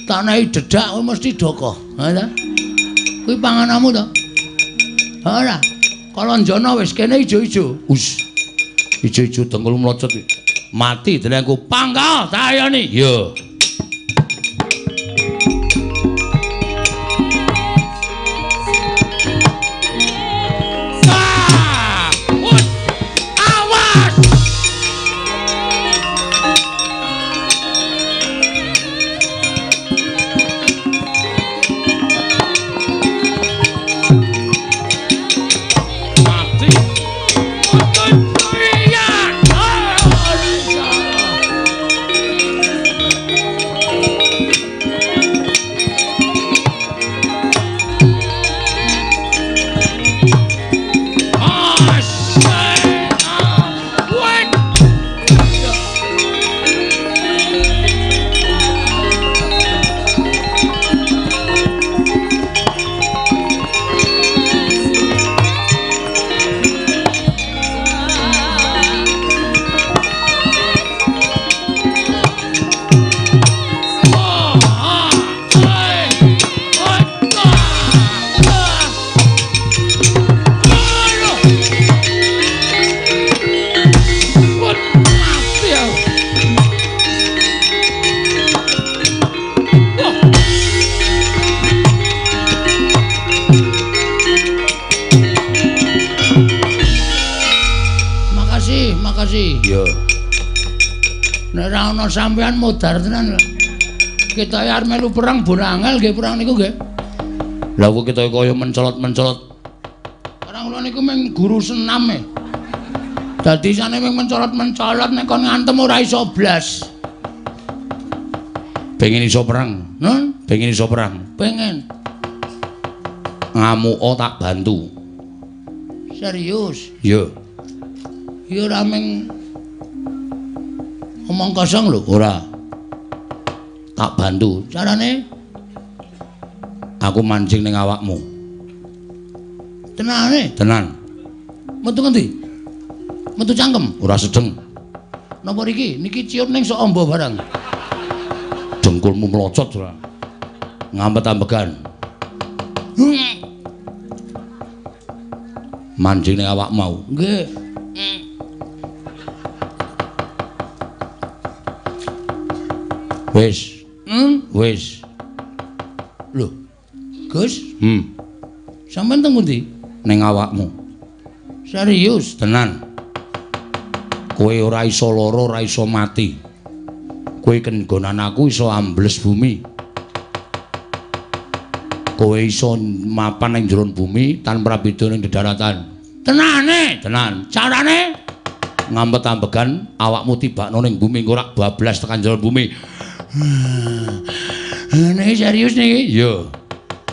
S1: Tak nehi dedak kowe mesti dokoh. Ha ta? Kuwi pangananmu to? Ora. Kalanjana wis kene ijo-ijo. Us. Ijo-ijo dengkul mlocot. Mati dening aku. Pangkal tayoni. Ya. Iya. Nek ora ana sampean modar tenan lho. Kita arep melu perang borangel nggih perang niku nggih. Lah kok kita kaya mencolot-mencolot. Perang kula niku mung guru senam e. Dadi isane mung mencolot-mencolot nek kon ngantem ora iso blas. Pengen iso perang, nun? Pengen iso perang. Pengen. Ngamuka tak bantu. Serius? Iya. Ya ora mung omong kosong lho, ora. Tak bantu. Carane aku mancing ning awakmu. Tenane? Tenan. Metu ngendi? Metu cangkem? Ora sedeng. Napa niki? Niki ciut ning sok amba barang. Dengkulmu mlocot ora. Ngampet-ambegan. Mancing ning awak mau. Nggih. Wis. Wis. Lho. Gus? Sampeyan teng pundi? Ning awakmu. Serius? Tenan. Kowe ora iso lara, ora iso mati. Kowe kenggonan aku iso ambles bumi. Kowe iso mapan ning jero bumi tanpa beda ning dedaratan. Tenane? Tenan. Carane? Ngampet-ambegan awakmu tibakno ning bumi engko rak bablas tekan jero bumi. Niki serius niki? Iya.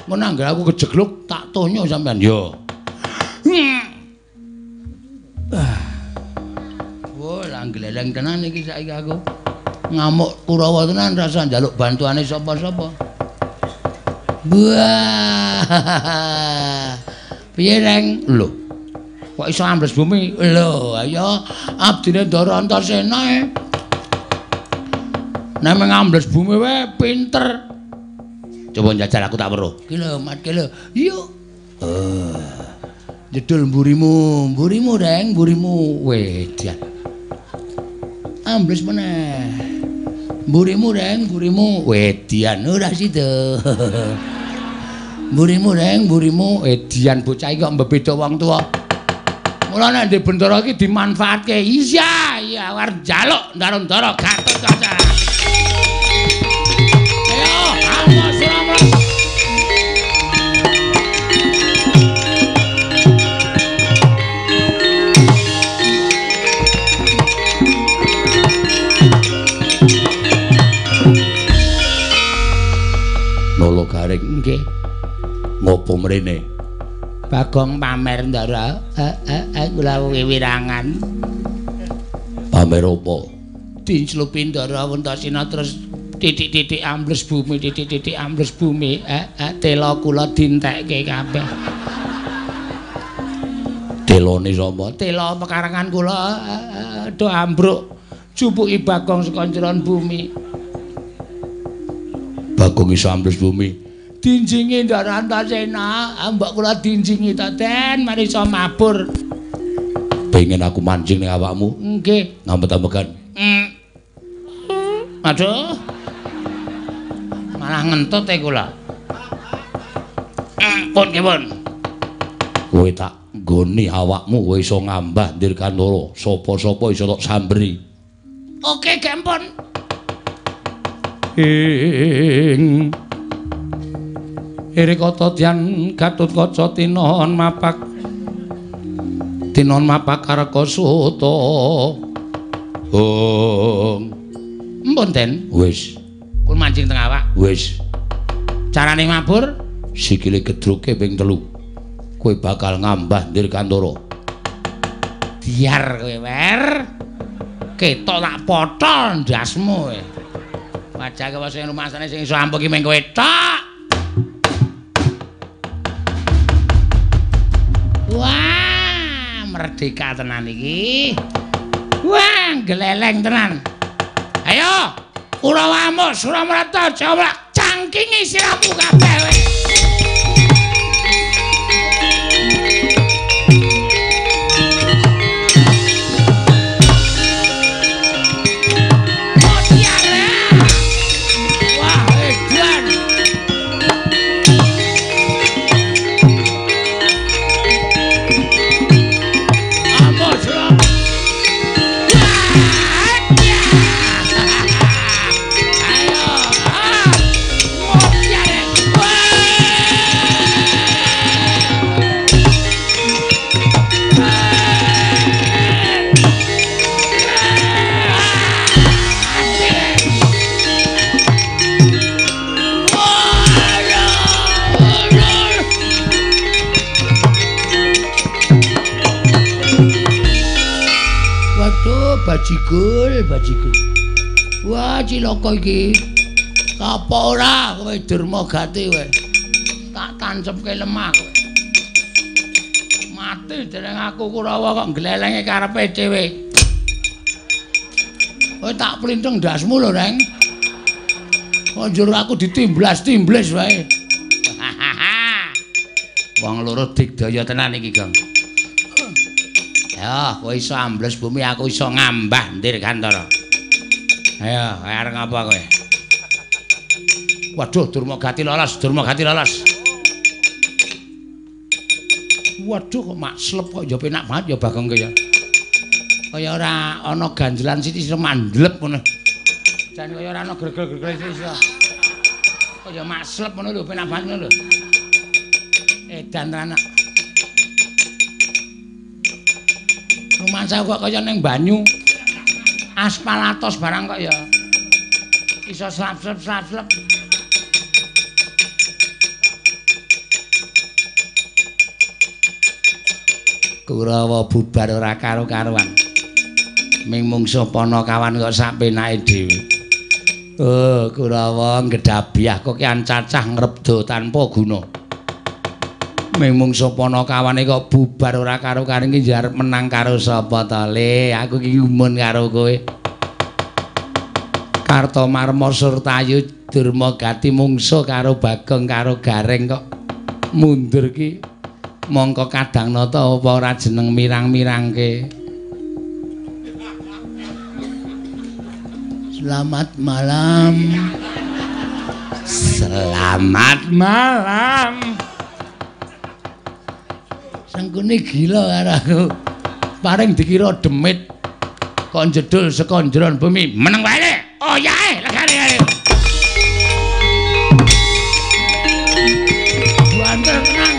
S1: Mun anggere aku kejegluk tak tonyo sampean. Iya. Wah, langgleleng tenan iki saiki aku. Ngamuk Kurawa tenan rasa njaluk bantuane sapa-sapa. Wah. Piye, Reng? Lho. Kok iso ambles bumi? Lho, ayo abdine Ndara Antasena e. Nek ngambles bumi wae pinter. Coba njajal aku tak weruh. Ki lho, Mat, ki lho. Yuk. Jedul mburimu, mburimu Reng, mburimu. Wedian. Ambles meneh. Mburimu Reng, mburimu. Wedian ora sida. Mburimu Reng, mburimu. Edian bocah iki kok mbebeda wong tuwa. Mula nek ndek bendara iki dimanfaatke. Iya, iya arep njaluk ndara-ndara Gatotkaca. Ayo, awas ora. Nolo garing nggih. Ngopo mrene? Bagong pamer Ndara. Kula wiwirangan. Pamer opo? Dinclupi Ndara Antasena terus titik-titik ambles bumi, titik-titik ambles bumi. Tela kula dintekke kabeh. Telone sapa? Tela pekarangan kula do ambruk. Jupuki Bagong saka njeron bumi. Bagong iso ambles bumi. Dinjingi Ndara Antasena, mbok kula dinjingi ta Den, mari iso mabur. Pengen aku mancing ning awakmu? Nggih. Ngampet-ambegan. Aduh. Malah ngentut e kula. Pun nggih, pun. Kowe tak nggoni awakmu kowe iso ngambah Dirgantara, sapa-sapa iso tok samberi. Oke, gempon. Ing Irikata dyan Gatotkaca tinon mapak tinon mapak kareka suta. Hong. Mpun Den. Wis. Pun mancing teng awak. Wis. Carane mabur sikile gedruke ping 3. Kowe bakal ngambah Dirgantara. Diar kowe, Wer. Ketok tak potol ndasmu kowe. Wajah kowe sing rumasane sing iso ampuh ki mung kowe tok. Wah, merdeka tenan iki. Wah, gleleng tenan. Ayo, Kurawa amuk Suramrata Jawa cangkingi siramu kabeh kowe. Wah, edan. Bajigul, bajigul. Wah, cilaka iki. Kapok ora kowe Durmagati kowe. Tak tancepke lemah kowe. Mati dereng aku Kurawa kok glelenge karepe dhewe. Kowe tak plintheng ndasmu lho, Reng. Kok njur aku ditimblas-timblis wae. Wong loro digdaya tenan iki, Gong. Ya, kowe iso ambles bumi, aku iso ngambah Dirgantara. Ayo, arep ngapa kowe? Waduh, Durmagati lolos, Durmagati lolos. Waduh, kok makslep kok ya penak banget ya Bagong ya. Kaya ora ana ganjelan sithik iso mandlep ngono. Jan kaya ora ana gregel-gregel sithik iso. Kaya makslep ngono lho, penak banget ngono lho. Edan tenan. Rumangsa kok kaya ning banyu. Aspal atos barang kok ya. Iso slap-slap-slap. Kurawa bubar ora karo-karuan. Ming mungsuh Panakawan kok sak penake dhewe. Oh, Kurawa ngedhabiah kok kian cacah ngrebda tanpa guna. Ming mungsuh Panakawane kok bubar ora karo-karuan iki arep menang karo sapa to, Le? Aku iki gumun karo kowe. Kartomarma Surtayu Durmagati mungsuh karo Bagong karo Gareng kok mundur ki. Mongko kadang nata apa ora jeneng mirang-mirangke. Selamat malam. Selamat malam. Sengkuni gila karo aku. Paring dikira demit kon jedul saka njeron bumi. Meneng wae le. Oh yae legane kare. Banter tenan.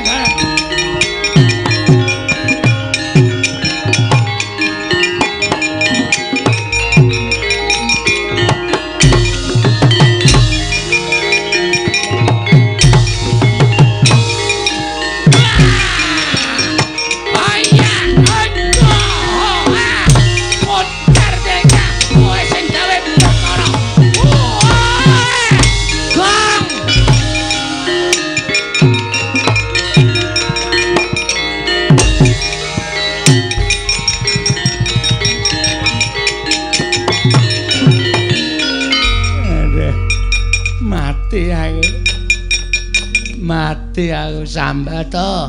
S1: Mati aku sambata.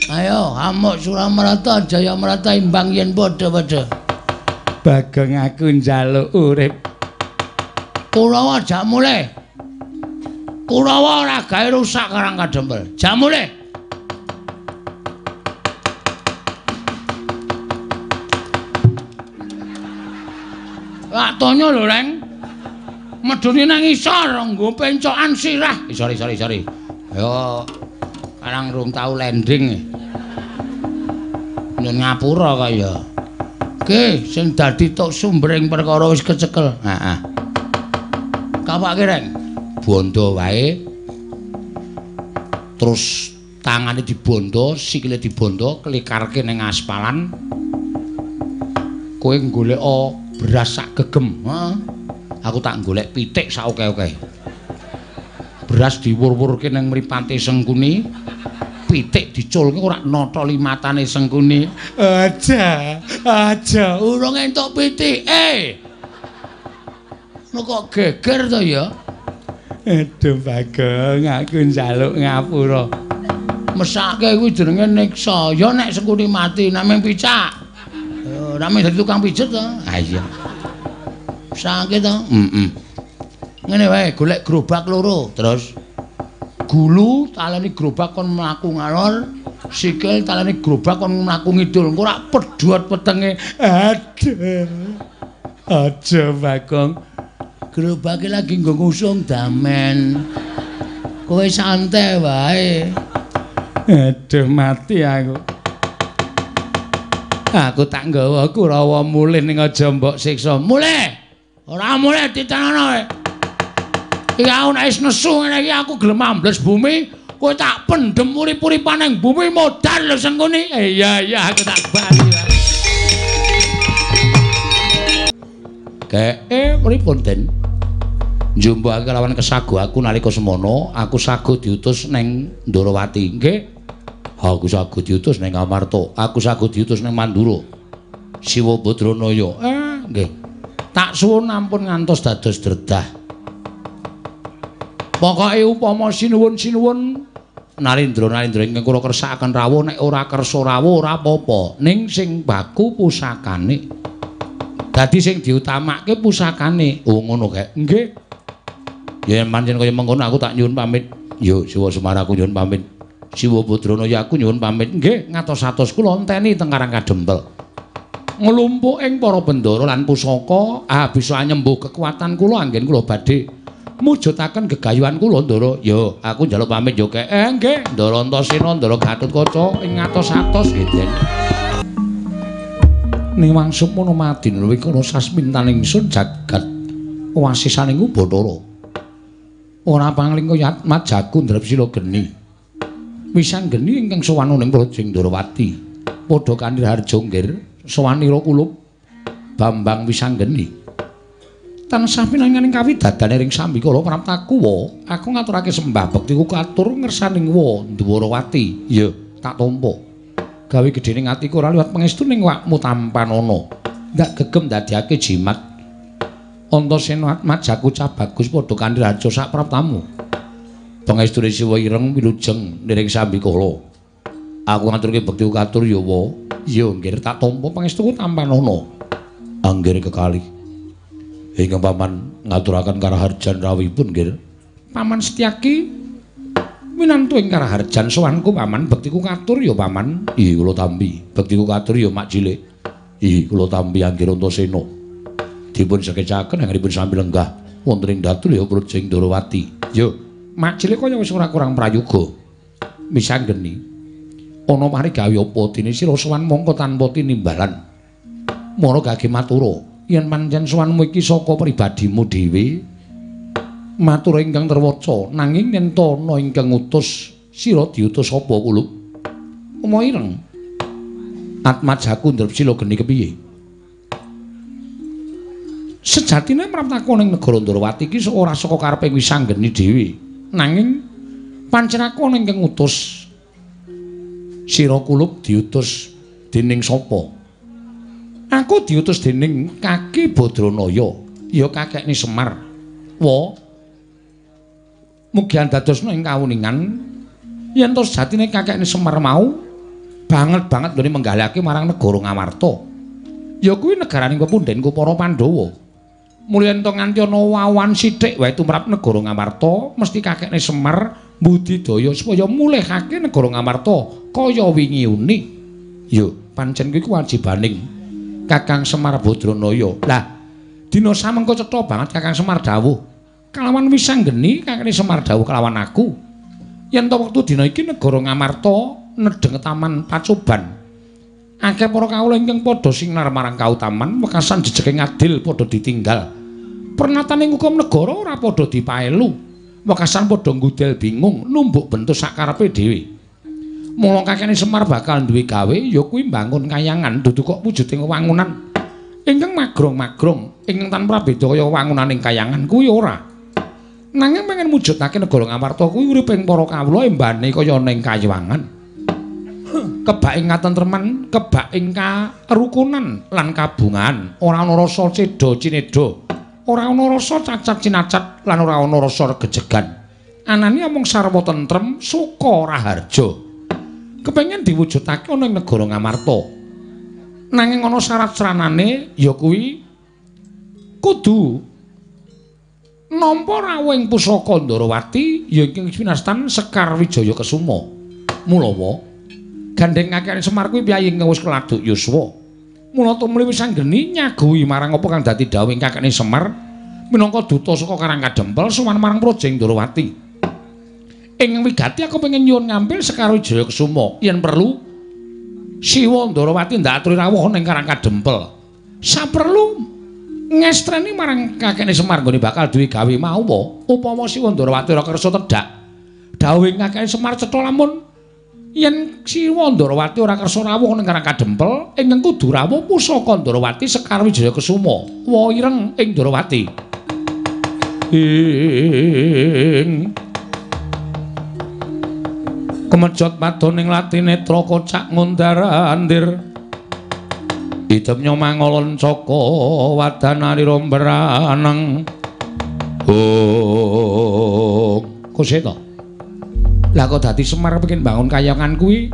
S1: Ayo amuk Suramarta Jayamarta imbang yen padha-padha. Bagong aku njaluk urip. Kurawa jak mulih. Kurawa ora gawe rusak Karang Kadempel. Jak mulih. Lak tonyo lho, Reng. Medune nang isor nggo pencokan sirah. Sorry. Ayo karang rung tau landing. Nyun ngapura kaya. Oke, sing dadi tok sumbering perkara wis kecekel. Heeh. Kapake, Reng. Bondo wae. Terus tangane dibondo, sikile dibondo, klikarke ning aspalan. Kowe goleka beras sak gegem. Heeh. Aku tak golek pitik sak oke-oke. Beras diwur-wurke ning mripate Sengkuni, pitik diculke ora nata limatane Sengkuni. Aja, aja urung entuk pitik. Lho kok geger to ya? Aduh Bagong, aku njaluk ngapura. Mesake kuwi jenenge niksa. Ya nek Sengkuni mati namung picak. Ora mung dadi tukang pijet to. Ha iya. Sakit to? Heeh. Ngene wae, golek gerobak loro. Terus gulu taleni gerobak kon mlaku ngalor, sikil taleni gerobak kon mlaku ngidul. Engko ora pedhot wetenge. Aduh. Aja Bagong. Gerobake lagi nggo ngusung damen. Kowe santai wae. Aduh mati aku. Aku tak nggawa Kurawa mulih ning aja mbok siksa. Mulih. Ora mulih ditanono kowe. Iki aku nek wis nesu ngene iki aku gelem ambles bumi, kowe tak pendhem urip-uripan ning bumi modar lho Sengkuni. Iya iya aku tak bali. Kek, pripun Den? Njumpuhake kelawan kesago aku nalika semono, aku sago diutus neng Ndorowati. Nggih. Aku sago diutus neng Amarta, aku sago diutus neng Mandura. Siwa Badranaya. Nggih. Tak suwun ampun ngantos dados dredah. Pokoke upama sinuwun-sinuwun Narendra-narendra ingkang kula kersakaken rawuh, nek ora kersa rawuh ora apa-apa, ning sing baku pusakane. Dadi sing diutamake pusakane. Oh ngono kae. Nggih. Ya pancen kaya mengkono aku tak nyuwun pamit. Yo Siwa Semar aku nyuwun pamit. Siwa Badranaya aku nyuwun pamit. Nggih, ngatos-atos kula enteni teng Karang Kadempel. Nglumpuk ing para bendara lan pusaka, bisa nyembuh kekuatan kula anggen kula badhe mujudaken gegayuhan kula Ndara. Yo, aku njaluk pamit yo kek. Nggih, Ndara Antasena, Ndara Gatotkaca ing ngatos-atos nggih, Den. Niwang sukmana madin wikala sasmintan ingsun jagat wasisaning Bathara. Ora pangling kaya atmajaku ndrep sila geni. Wisanggeni ingkang sowan ning Praja Ndorowati. Padha kanthi harja nggir sowanira kulup Bambang Wisanggeni. Tansah pinanganing kawidadane ring sambikala praptaku wa, aku ngaturake sembah bektiku katur ngersaning wa Ndwarawati. Ya, tak tampa. Gawe gedhening atiku ora liwat pangestu ning wakmu tampanana. Ndak gegem ndadekake jimat. Antasena atmajaku cah bagus padha kanthi raja sak praptamu. Pangestune Siwa ireng wilujeng niring sambikala. Aku ngaturke bektiku katur ya wa. Ya nggih tak tampa pangestuku tampanana. Anggere kekalih. Ingkang paman ngaturaken karaharjan rawuhipun nggih. Paman Setyaki minantu ing karaharjan sowanku paman, bektiku katur ya paman. Ih kula tampi. Bektiku katur ya mak cilik. Ih kula tampi anggere Antasena. Dipun sekecaken anggenipun sami lenggah wonten ing datul ya Praja Ndorowati. Yo, mak cilik kaya wis ora kurang prayoga. Misanggeni ana parigawe apa dene sira sowan mongko tanpa tinimbalan. Mara gage matura. Yen pancen sowanmu iki saka pribadimu dhewe matur ingkang terwaca, nanging yen ta ana ingkang ngutus sira diutus apa kulup? Uma ireng atmajaku ndrep sila geni kepiye? Sejatine mraptaku ning negara Ndorowati iki ora saka karepe Wisanggeni dhewe, nanging pancen aku ana ingkang ngutus. Sira kulup diutus dening sapa? Aku diutus dening Kaki Badranaya, ya kakekne Semar. Wa mugi andadosna ing kawuningan yen to sejatine kakekne Semar mau banget-banget nggone menggalihake marang negara Ngamarta. Ya kuwi negaraning pepundhenku para Pandhawa. Mulya yen to nganti ana wawan sithik wae tumrap negara Ngamarta, mesti kakekne Semar mbudidaya supaya mulihake negara Ngamarta kaya wingi uni. Ya pancen kuwi kewajibaning Kakang Semar Badranaya. Lah, dina samengko cetha banget Kakang Semar dawuh kalawan Wisanggeni, kakekne Semar dawuh kalawan aku. Yen to wektu dina iki negara Ngamarta nedheng taman pacoban. Akeh para kawula ingkang padha sinar marang kautaman, wekasan jejeke ngadil padha ditinggal. Pernataning hukum negara ora padha dipaelu. Wekasan padha nggudel bingung, numbuk bentuk sakarepe dhewe. Mula kakekne Semar bakal duwe gawe ya kuwi mbangun kayangan dudu kok wujuding wangunan ingkang magrong-magrong ingkang tanpa beda kaya wangunaning kayangan kuwi ora. Nanging pengen mujudake negara Ngamarta kuwi urip ing para kawula embane kaya ning kayangan. Kebak ing katentreman, kebak ing karukunan lan kabungan, ora ana rasa cedha cinedha, ora ana rasa cacat cinacat lan ora ana rasa regejegan. Anane amung sarwa tentrem suka raharja. Kepengen diwujudake ana ing negara Ngamarta. Nanging ana syarat sranane ya kuwi kudu nampa rawuh ing pusaka Ndorowati ya ingkang winastan Sekar Wijaya Kesuma. Mulawa gandheng kakekne Semar kuwi piyayi ingkang wis keladuk yuswa. Mula tumuli Wisanggeni nyaguhi marang apa kang dadi dawuhing kakekne Semar minangka duta saka Karang Kadempel sowan marang Praja Ndorowati. Ing wigati aku pengen nyuwun ngampil Sekar Wijaya Kesuma yen perlu Siwa Ndorowati ndak aturi rawuh ning Karang Kadempel. Saperlu ngestreni marang kakekne Semar nggone bakal duwe gawe mau upama Siwa Ndorowati ora kersa tedhak. Dawuhing kakekne Semar cetha lamun Yen Siwa Ndorowati ora kersa rawuh ning Karang Kadempel, ingkang kudu rawuh pusaka Ndorowati Sekar Wijaya Kesuma, wa ireng ing Ndorowati. Ing kemejot padoning latinetra kocak ngundar-andir. Idemnya mangolon caka wadanalira mbraneng. Oh, kuseta. Lah kok dadi Semar pengin bangun kayangan kuwi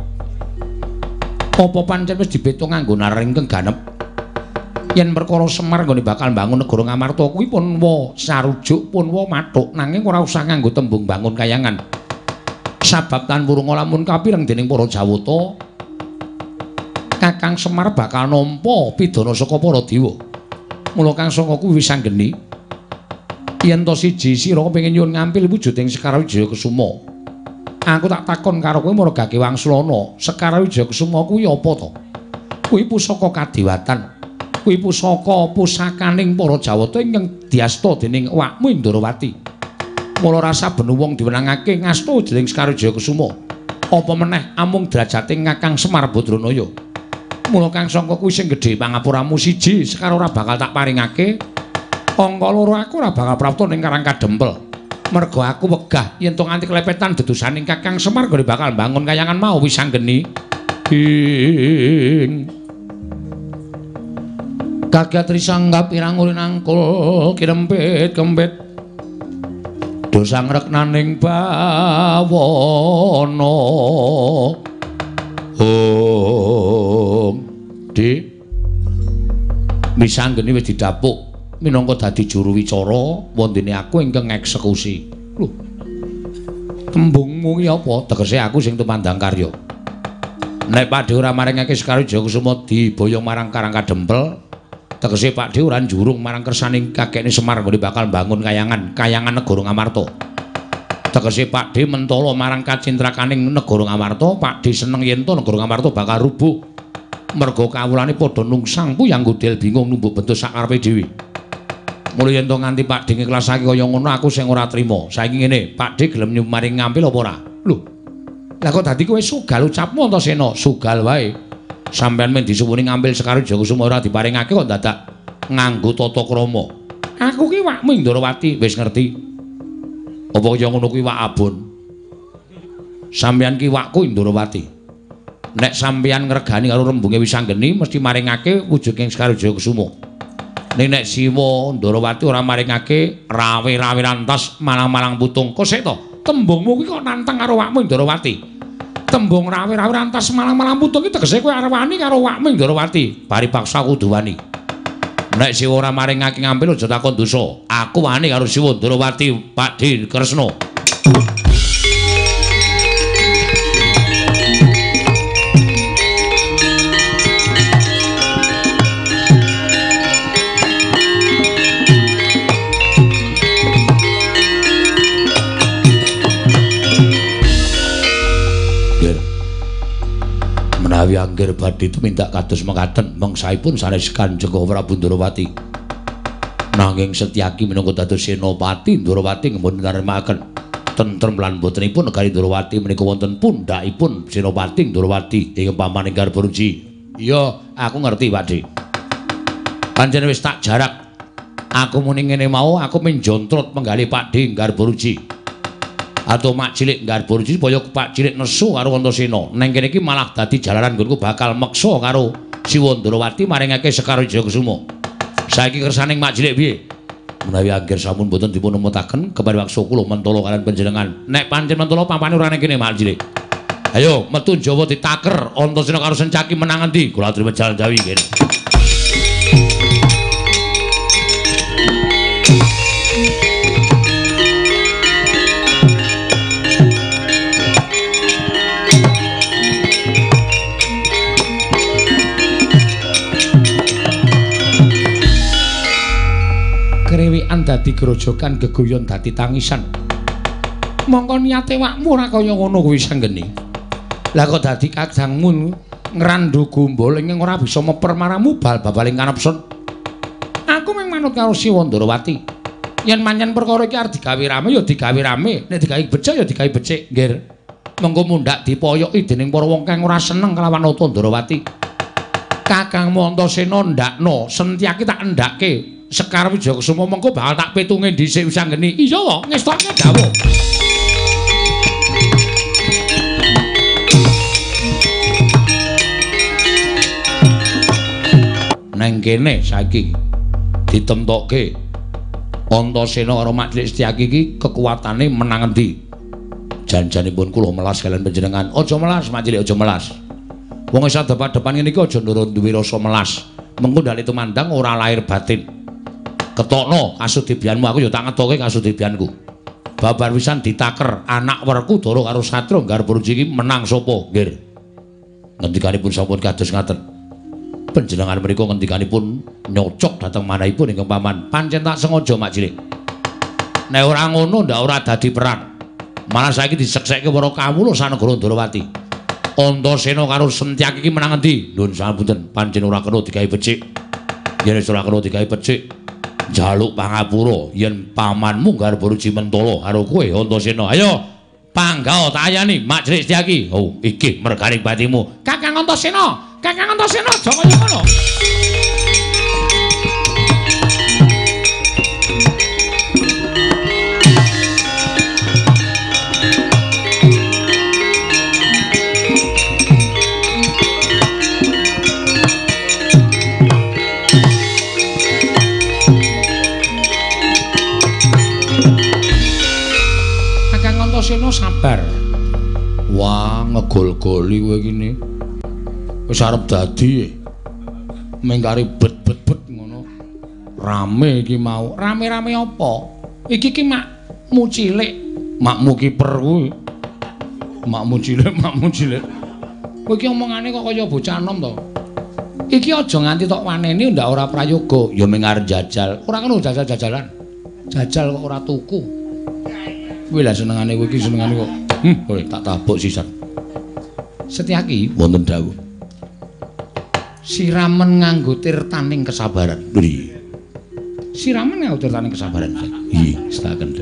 S1: apa pancen wis dibeto nganggo naring ingkang ganep? Yen perkara Semar nggone bakal bangun negara Ngamarta kuwi pun wa sarujuk pun wa mathuk, nanging ora usah nganggo tembung bangun kayangan. Sabab tan wurunga lamun kapireng dening para Jawata, Kakang Semar bakal nampa pidana saka para dewa. Mula Kang Sangka kuwi wis anggeni yen to siji sira pengin nyuwun ngampil wujuding Sekar Wijaya Kesuma. Aku tak takon karo kowe margake Wangsulana, Sekar Wijaya Kesuma kuwi apa to? Kuwi pusaka kadewatan. Kuwi pusaka pusakaning para Jawata ingkang diasta dening awakmu Ndorowati. Mula rasa benu wong diwenangake ngasta jeneng Sekar Wijaya Kesuma. Apa meneh amung derajate Kakang Semar Badranaya. Mula Kang Sangka kuwi sing gedhe pangapuramu siji, Sekar ora bakal tak paringake. Angka loro aku ora bakal prapta ning Karang Kadempel. Mergo aku wegah yen to nganti klepetan dedusaning Kakang Semar gone bakal bangun kayangan mau wis anggeni. Ing kaget risanggap pirang ulin angkul kirempit kempit dosa ngreknaning bawana. Oh, Dik, misanggeni wis didapuk minangka dadi juru wicara wondene aku ingkang ngeksekusi. Lho, tembungmu ki apa? Tegese aku sing tumandang karya. Nek Pakdhe ora maringake Sekar Wijaya Kusuma diboyong marang Karang Kadempel, tegese Pakdhe ora njurung marang kersaning kakekne Semar nggone bakal bangun kayangan, kayangan negara Ngamarta. Tegese Pakdhe mentala marang kacintrakaning negara Ngamarta, Pakdhe seneng yen to negara Ngamarta bakal rubuh. Merga kawulane padha nungsang puyang godel bingung numbuk bentuk sakarepe dhewe. Mula yen to nganti Pakdhe ngiklasake kaya ngono aku sing ora trima. Saiki ngene, Pakdhe gelem nyumaring ngampil apa ora? Lho. Lah kok dadi kowe sugal ucapmu Antasena? Sugal wae. Sampeyan men disuwuni ngampil Sekar Wijaya Kusuma ora diparingake kok dadak nganggo tata krama. Aku ki wakmu Ndorowati wis ngerti. Apa kaya ngono kuwi wak abon? Sampeyan ki wakku Ndorowati. Nek sampeyan ngregani karo rembunge Wisanggeni mesti maringake wujuding Sekar Wijaya Kusuma. Ning nek Siwa Ndorowati ora maringake rawe-rawe rantas malang-malang putung. Kok sik to? Tembungmu kuwi kok nantang karo wakmu Ndorowati. Tembung rawe-rawe rantas malang-malang putung iki tegese kowe arep wani karo wakmu Ndorowati. Bari paksa kudu wani. Nek Siwa ora maringake ngampil aja takon dosa. Aku wani karo Siwa Ndorowati, Pakdhe Kresna. Menawi angger badhe tumindak kados mekaten mangsaipun sanes Kanjeng Prabu Ndorowati. Nanging Setyaki minangka dados senopati Ndorowati nggih nrimakaken tentrem lan botenipun negari Ndorowati menika wonten pundhakipun Senopati Ndorowati ing pamaning Garbaruji. Iya, aku ngerti Pakdhe. Pancen wis tak jarak. Aku muni ngene mau aku menjontrot penggalih Pakdhe Garbaruji. Atau mak cilik Garbaruji supaya Pak Cilik nesu karo Antasena. Neng kene iki malah dadi jalaran nggonku bakal meksa karo Siwa Ndorowati maringake Sekar Wijaya Kusuma. Saiki kersaning mak cilik piye? Menawi angger sampun boten dipun emutaken kepari waksa kula mentala kalian panjenengan. Nek pancen mentala pampane ora ning kene mak cilik. Ayo metu Jawa ditaker Antasena karo Sencaki menang endi? Kula aturi wejal Jawi kene. Krewekan dadi grojokan, geguyon dadi tangisan. Mongko niate wakmu ora kaya ngono kuwi sanggeni. Lah kok dadi kadangmu ngrandhu gombol ing ora bisa meper maramu bal babaling kanepson. Aku mung manut karo Siwa Ndorowati. Yen pancen perkara iki arep digawe rame ya digawe rame, nek digawe becik ya digawe becik, Nggir. Mengko mundhak dipoyoki dening para wong kang ora seneng kelawan Nata Ndrawati. Kakangmu Antasena ndakno, Setyaki tak endhake. Sekar Wijayakusuma mengko bakal tak pitunge dhisik wisanggeni. Iya wae, ngestake dawuh. Neng kene saiki ditemtokke Antasena karo Mak Cilik Setyaki iki kekuatane menang endi? Janjanipun kula melas kalian panjenengan. Aja melas Mak Cilik, aja melas. Wong wis adep-adepan ngene iki aja nurun duwe rasa melas. Mengko ndale tumandang ora lahir batin. Ketokno kasudibyanmu, aku ya tak ngetoke kasudibyanku. Babar wisan ditaker anak Werkudara karo Satria Garbarji iki menang sapa, Nggir? Ngendikanipun sampun kados ngaten. Panjenengan menika ngendikanipun nyocok dhateng manahipun ingkang paman. Pancen tak sengaja Mak Cilik. Nek ora ngono ndak ora dadi perang. Malah saiki diseksekke para kawula sanegara Ndrawati. Antasena karo Setyaki iki menang endi? Nuwun sapunten, pancen ora kena digawe becik. Yen wis ora kena digawe becik, njaluk pangapura yen pamanmu Garbarji mentala karo kowe Antasena. Ayo panggah tak ayani Mak Cilik Setyaki. Oh, iki merganing batimu. Kakang Antasena, Kakang Antasena aja kaya ngono. Kakang Antasena sabar. Wah, ngegol-goli kowe iki ne. Wis arep dadi mengkari bet-bet-bet ngono. Rame iki mau. Rame-rame apa? Iki ki makmu cilik, makmu kiper kuwi. Makmu cilik, makmu cilik. Kowe iki omongane kok kaya bocah enom to. Iki aja nganti tok waneni ndak ora prayoga. Ya mung arep jajal. Ora ngono jajal-jajalan. Jajal kok ora tuku. Kuwi lah senengane kowe iki senengane kok. Kowe tak tabuk sisan. Setyaki wonten dawuh. Siramen nganggo tirtaning kesabaran. Lho. Siramen nganggo tirtaning kesabaran. Iya, setaken.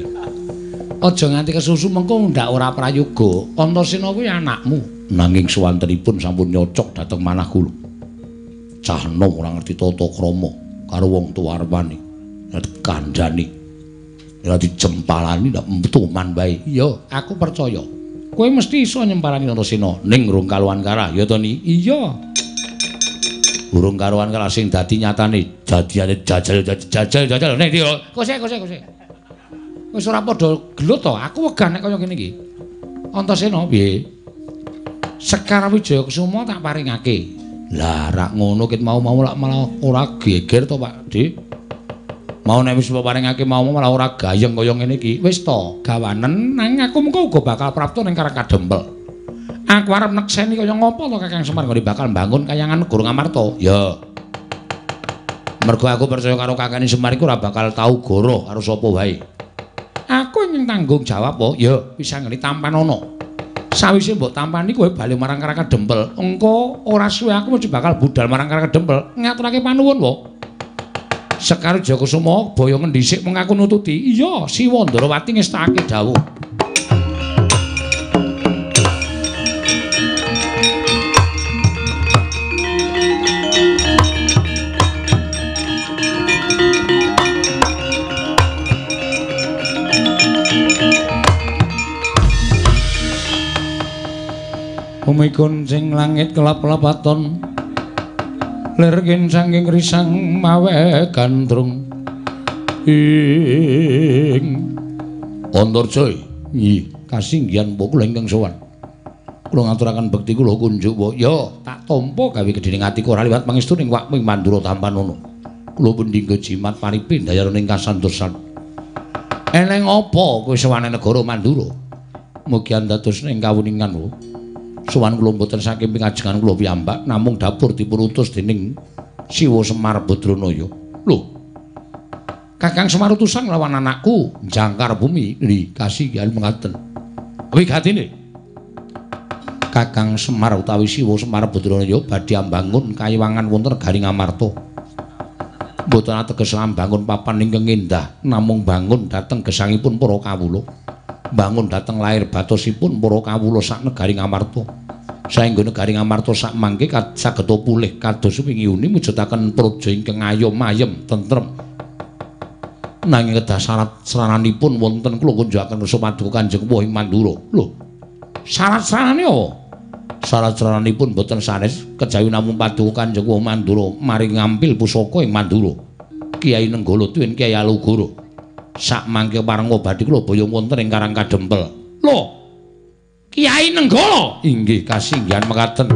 S1: Aja nganti kesusu mengko ndak ora prayoga. Antasena kuwi anakmu. Nanging suwantenipun sampun nyocok dhateng manah kula. Cah enom ora ngerti tata krama karo wong tuwa arepane. Kandhani. Ora dijempalani ndak metu man bae. Iya, aku percaya. Kowe mesti iso nyempalani Antasena ning rung kaluan karah, ya to ni? Iya. Urung karuan kalah sing dadi nyatane jadiane jajal jajal jajal ning ndi kose kose kose wis ora padha gelut to aku wegah nek kaya ngene iki. Antasena piye? Sekar Wijayakusuma tak paringake. Lah rak ngono ket mau-mau lak malah ora geger to Pak Dik. Mau nek wis paringake mau malah ora gayeng kaya ngene iki. Wis to gawanen nang aku mengko uga bakal prapta ning Karang Kadempel. Aku arep nekseni kaya ngopo to Kakang Semar nggone bakal mbangun kayangan negara Ngamarta. Ya. Mergo aku percaya karo Kakang Semar iku ora bakal tau goroh karo sapa wae. Aku ingin tanggung jawab po. Ya, bisa ngene tampanono. Sawise mbok tampani kowe bali marang Karang Kadempel. Engko ora suwe aku mesti bakal budal marang Karang Kadempel ngaturake panuwun wo. Sekar Wijayakusuma boyongen dhisik mung aku nututi. Iya, Siwa Ndrawati ngestakake dawuh. Bumi kuncing langit kelap-lapaton lir saking risang mawe gandrung ing Antarja. Nggih, kasinggihan kula ingkang sowan. Kula ngaturaken bekti kula kunjuk wa. Ya, tak tampa gawe gedhening atiku ora liwat pangestu ning wakming Mandura tampanono. Kula pendhingga jimat paripe ndayarane ing kasantosan. Eneng apa kowe sowane negara Mandura? Mugi andados ing kawuningan wa. Sowan kula mboten saking pingajengan kula piyambak namung dapur dipun utus dening Siwa Semar Badranaya. Lho. Kakang Semar utusan nglawan anakku jangkar bumi. Nggih, kasihan mengaten. Wigatine Kakang Semar utawi Siwa Semar Badranaya badhe ambangun kayiwangan wonten negari Ngamarta. Mboten ateges ambangun papan ingkang endah, namung bangun dhateng gesangipun para kawula. Bangun dhateng lair batosipun para kawula sak negari Ngamarta. Saengga negari Ngamarta sak mangke saged pulih kados wingi uni mujudaken praja ingkang ayom ayem tentrem. Nanging kedah syarat sarananipun wonten kula kunjukaken kersa paduka Kanjeng Wuh ing Mandura. Lho, syarat saranane apa? Syarat sarananipun boten sanes kejawi namung paduka Kanjeng Wuh Mandura mari ngampil pusaka ing Mandura. Kiai Nenggala tuwin Kiai Alugoro. Sak mangke pareng badhe kula boyong wonten ing Karang Kadempel. Lho, Kiai Nenggala inggih kasinggihan mekaten.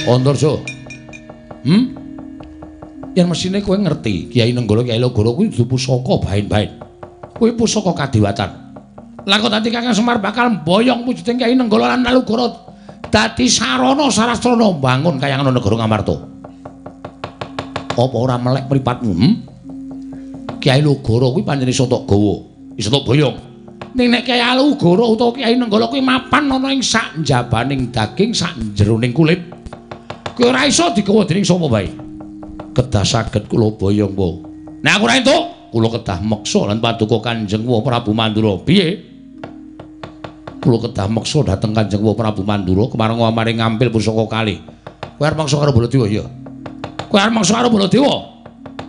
S1: Antarja. Yen mesine kowe ngerti, Kiai Nenggala Kiai Alugoro kuwi dudu pusaka baen-baen. Kuwi pusaka kadiwatan. Lah kok dadi Kakang Semar bakal mboyong wujuding Kiai Nenggala lan Alugoro dadi sarana sarastrana mbangun kayangan negara Ngamarta. Apa ora melek mripatmu? Kiai Alugoro kuwi pancen iso tok gawa, iso tok boyong. Ning nek Kiai Alugoro utawa Kiai Nenggala kuwi mapan ana ing sak njabaning daging, sak jeroning kulit. Kuwi ora iso digawa dening sapa wae. Kedah saged kula boyong wae. Nek aku ora entuk, kula kedah meksa lan paduka Kanjeng Wuh Prabu Mandura. Piye? Kula kedah meksa dhateng Kanjeng Wuh Prabu Mandura kemareng amare ngampil pusaka kalih. Kowe arep meksa karo Baladewa ya? Kowe arep meksa karo Baladewa?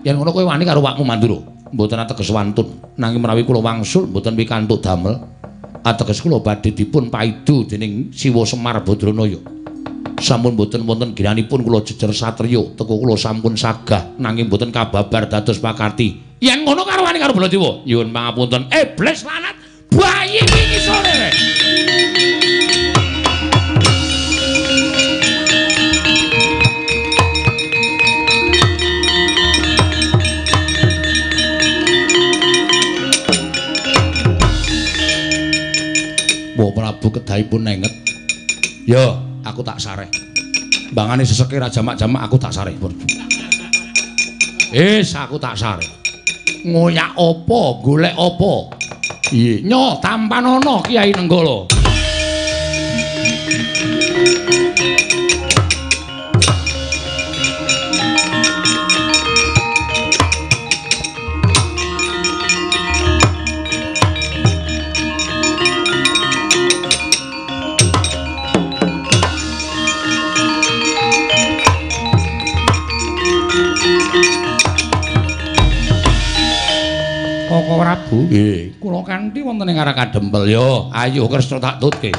S1: Yen ngono kowe wani karo wakmu Mandura. Mboten ateges wantun. Nanging menawi kula wangsul mboten pikantuk damel. Ateges kula badhe dipun paidu dening Siwa Semar Badranaya. Sampun mboten wonten ginanipun kula jejer satriya, teko kula sampun sagah nanging mboten kababar dados pakarti. Yen ngono karo wani karo Baladewa. Nyuwun pangapunten. Iblis lanat bayi iki ngisore. Mbok Prabu kedahipun nenget. Yo, aku tak sareh. Mbangane seseke ra jamak-jamak aku tak sareh. Wis, aku tak sareh. Ngoyak apa, golek apa? Iya, nyo tampanana Kiai Nenggala. Koko Prabu, nggih, kula kanthi wonten ing Karang Kadempel ya. Ayo Kresna tak tutke.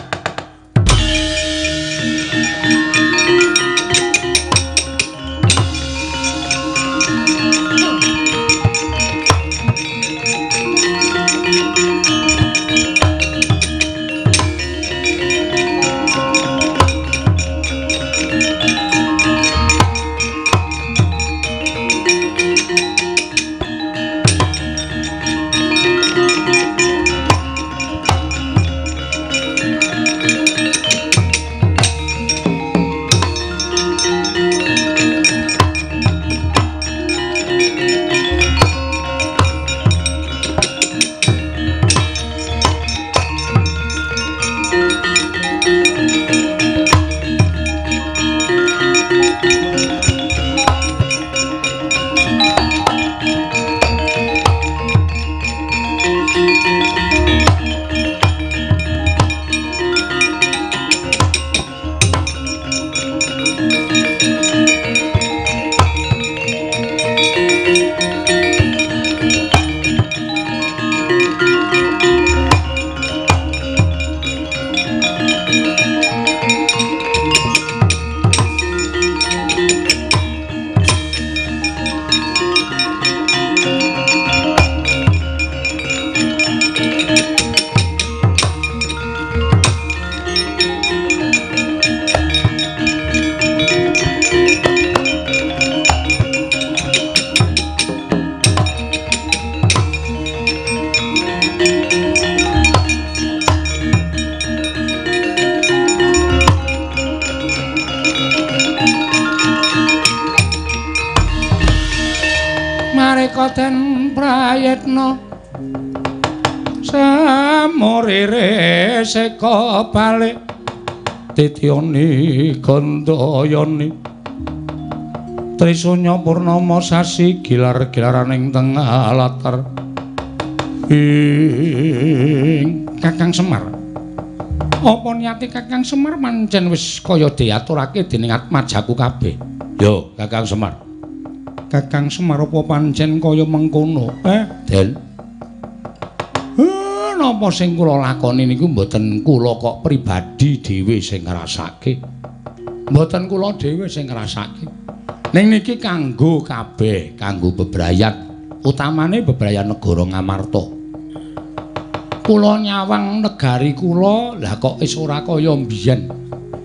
S2: Mareka den prayitna samurire seka balik
S1: Titioni Gandayani Trisunya Purnama sasi gilar-gilaraning tengah latar. Ing Kakang Semar, apa niate Kakang Semar pancen wis kaya diaturake dening atmajaku kabeh? Yo, Kakang Semar. Kakang Semar apa pancen kaya mengkono? Den. Napa sing kula lakoni niku mboten kula kok pribadi dhewe sing ngrasake. Mboten kula dhewe sing ngrasake. Ning niki kanggo kabeh, kanggo bebrayan, utamane bebrayan negara Ngamarta. Kula nyawang negari kula, lah kok wis ora kaya mbiyen.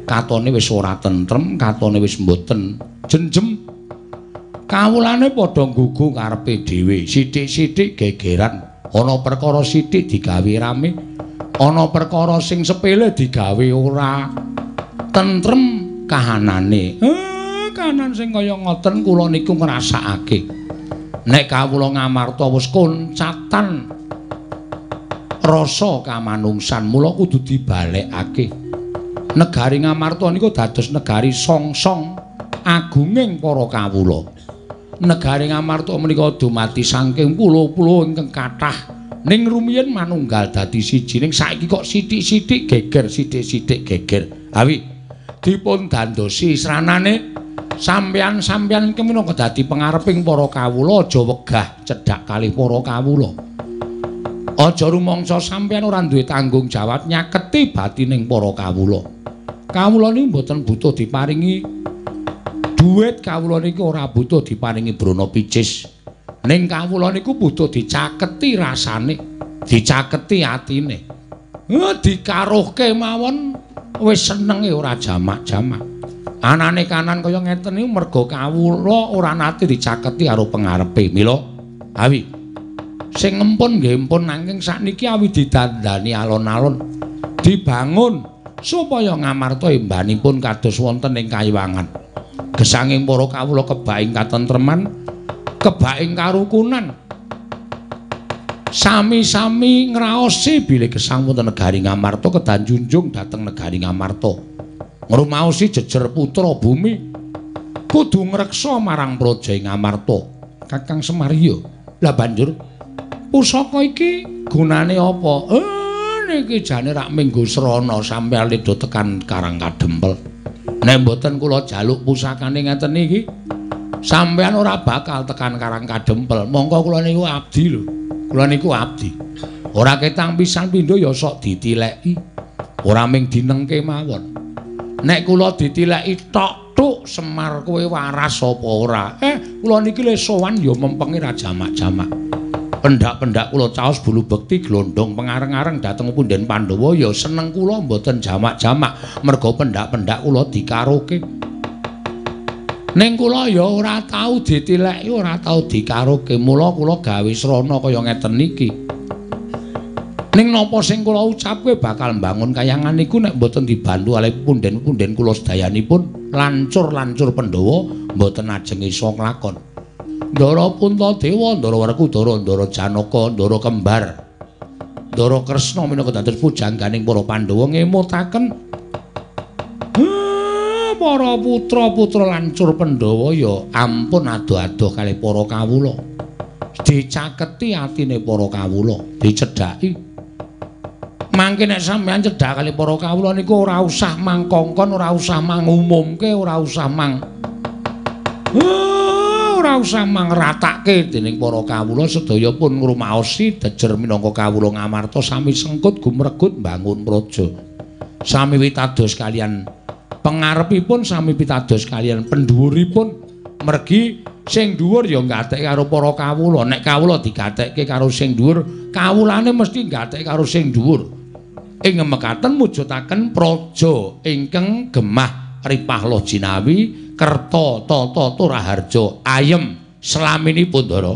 S1: Katone wis ora tentrem, katone wis mboten jenjem. Kawulane padha nggugu karepe dhewe, sithik-sithik gegeran. Ana perkara sithik digawe rame, ana perkara sing sepele digawe ora tentrem kahanane. Kahanan sing kaya ngoten kula niku ngrasakake. Nek kawula Ngamarta wis koncatan rasa kamanungsan, mula kudu dibalekake. Negari Ngamarta niku dados negari songsong agunging para kawula. Negari Ngamarta menika dumadi saking pulo-pulo ingkang kathah, ning rumiyin manunggal dadi siji, ning saiki kok sithik-sithik geger, sithik-sithik geger. Awi dipun dandosi sranane sampeyan-sampeyan iki minangka dadi pengareping para kawula, aja wegah cedhak kalih para kawula. Aja rumangsa sampeyan ora duwe tanggung jawab nyaketi batining para kawula. Kawula niku mboten butuh diparingi duit, kawula niku ora butuh diparingi brana picis. Ning kawula niku butuh dicaketi rasane, dicaketi atine. Dikaruhke mawon wis senenge ora jamak-jamak. Anane kanan kaya ngeten niku merga kawula ora nate dicaketi karo pengarepe. Mila awi sing ngempun nggih empun, nanging sakniki awi didandani alon-alon, dibangun supaya Ngamarta embanipun kados wonten ing kayiwangan. Gesanging para kawula kebak ing katentreman, kebak ing karukunan. Sami-sami ngraosi bilih gesang wonten negari Ngamarta kedah njunjung dhateng negari Ngamarta. Ngrumaosi jejer putra bumi kudu ngreksa marang praja Ngamarta. Kakang Semar iya. Lah banjur pusaka iki gunane apa? Niki jane rak minggu srana sampeyan ledo tekan Karang Kadempel. Nek mboten kula jaluk pusakane ngeten iki, sampeyan ora bakal tekan Karang Kadempel. Mongko kula niku abdi lho. Kula niku abdi. Ora ketang pisan pindho ya sok ditileki. Ora ming dinengke mawon. Nek kula ditileki tok tuk Semar kowe waras apa ora? Kula niki le sowan ya mempengi ra jamak-jamak. Pendak-pendak kula caos bulu bekti glondong pengareng-areng dhateng punden Pandhawa ya seneng kula mboten jamak-jamak merga pendak-pendak kula dikaroke. Ning kula ya ora tau ditileki, ora tau dikaroke, mula kula gawe srana kaya ngeten niki. Ning napa sing kula ucapke bakal mbangun kayangan niku nek mboten dibantu kalih punden-punden kula sedayanipun lancur-lancur Pandhawa mboten ajeng iso nglakon. Ndara Puntadewa, Ndara Werkudara, Ndara Janaka, Ndara Kembar, Ndara Kresna minangka dados pujangganing para Pandhawa ngemutaken para putra-putra lancur Pandhawa ya ampun adoh-adoh kalih para kawula. Dicaketi atine para kawula, dicedhaki. Mangke nek sampeyan cedhak kalih para kawula niku ora usah mangkongkon, ora usah mangumumke, ora usah mang ora usah mangratake dening para kawula sedaya pun ngrumaosi jejer minangka kawula Ngamarta sami sengkut gumregut mbangun praja. Sami witados kalian pengarepipun, sami pitados kalian pendhuwuripun. Mergi sing dhuwur ya gatekke karo para kawula. Nek kawula digatekke karo sing dhuwur, kawulane mesti gatekke karo sing dhuwur. Ing mekaten mujudaken praja ingkang gemah ripah loh jinawi kerta tata turaharja ayem slaminipun Ndara.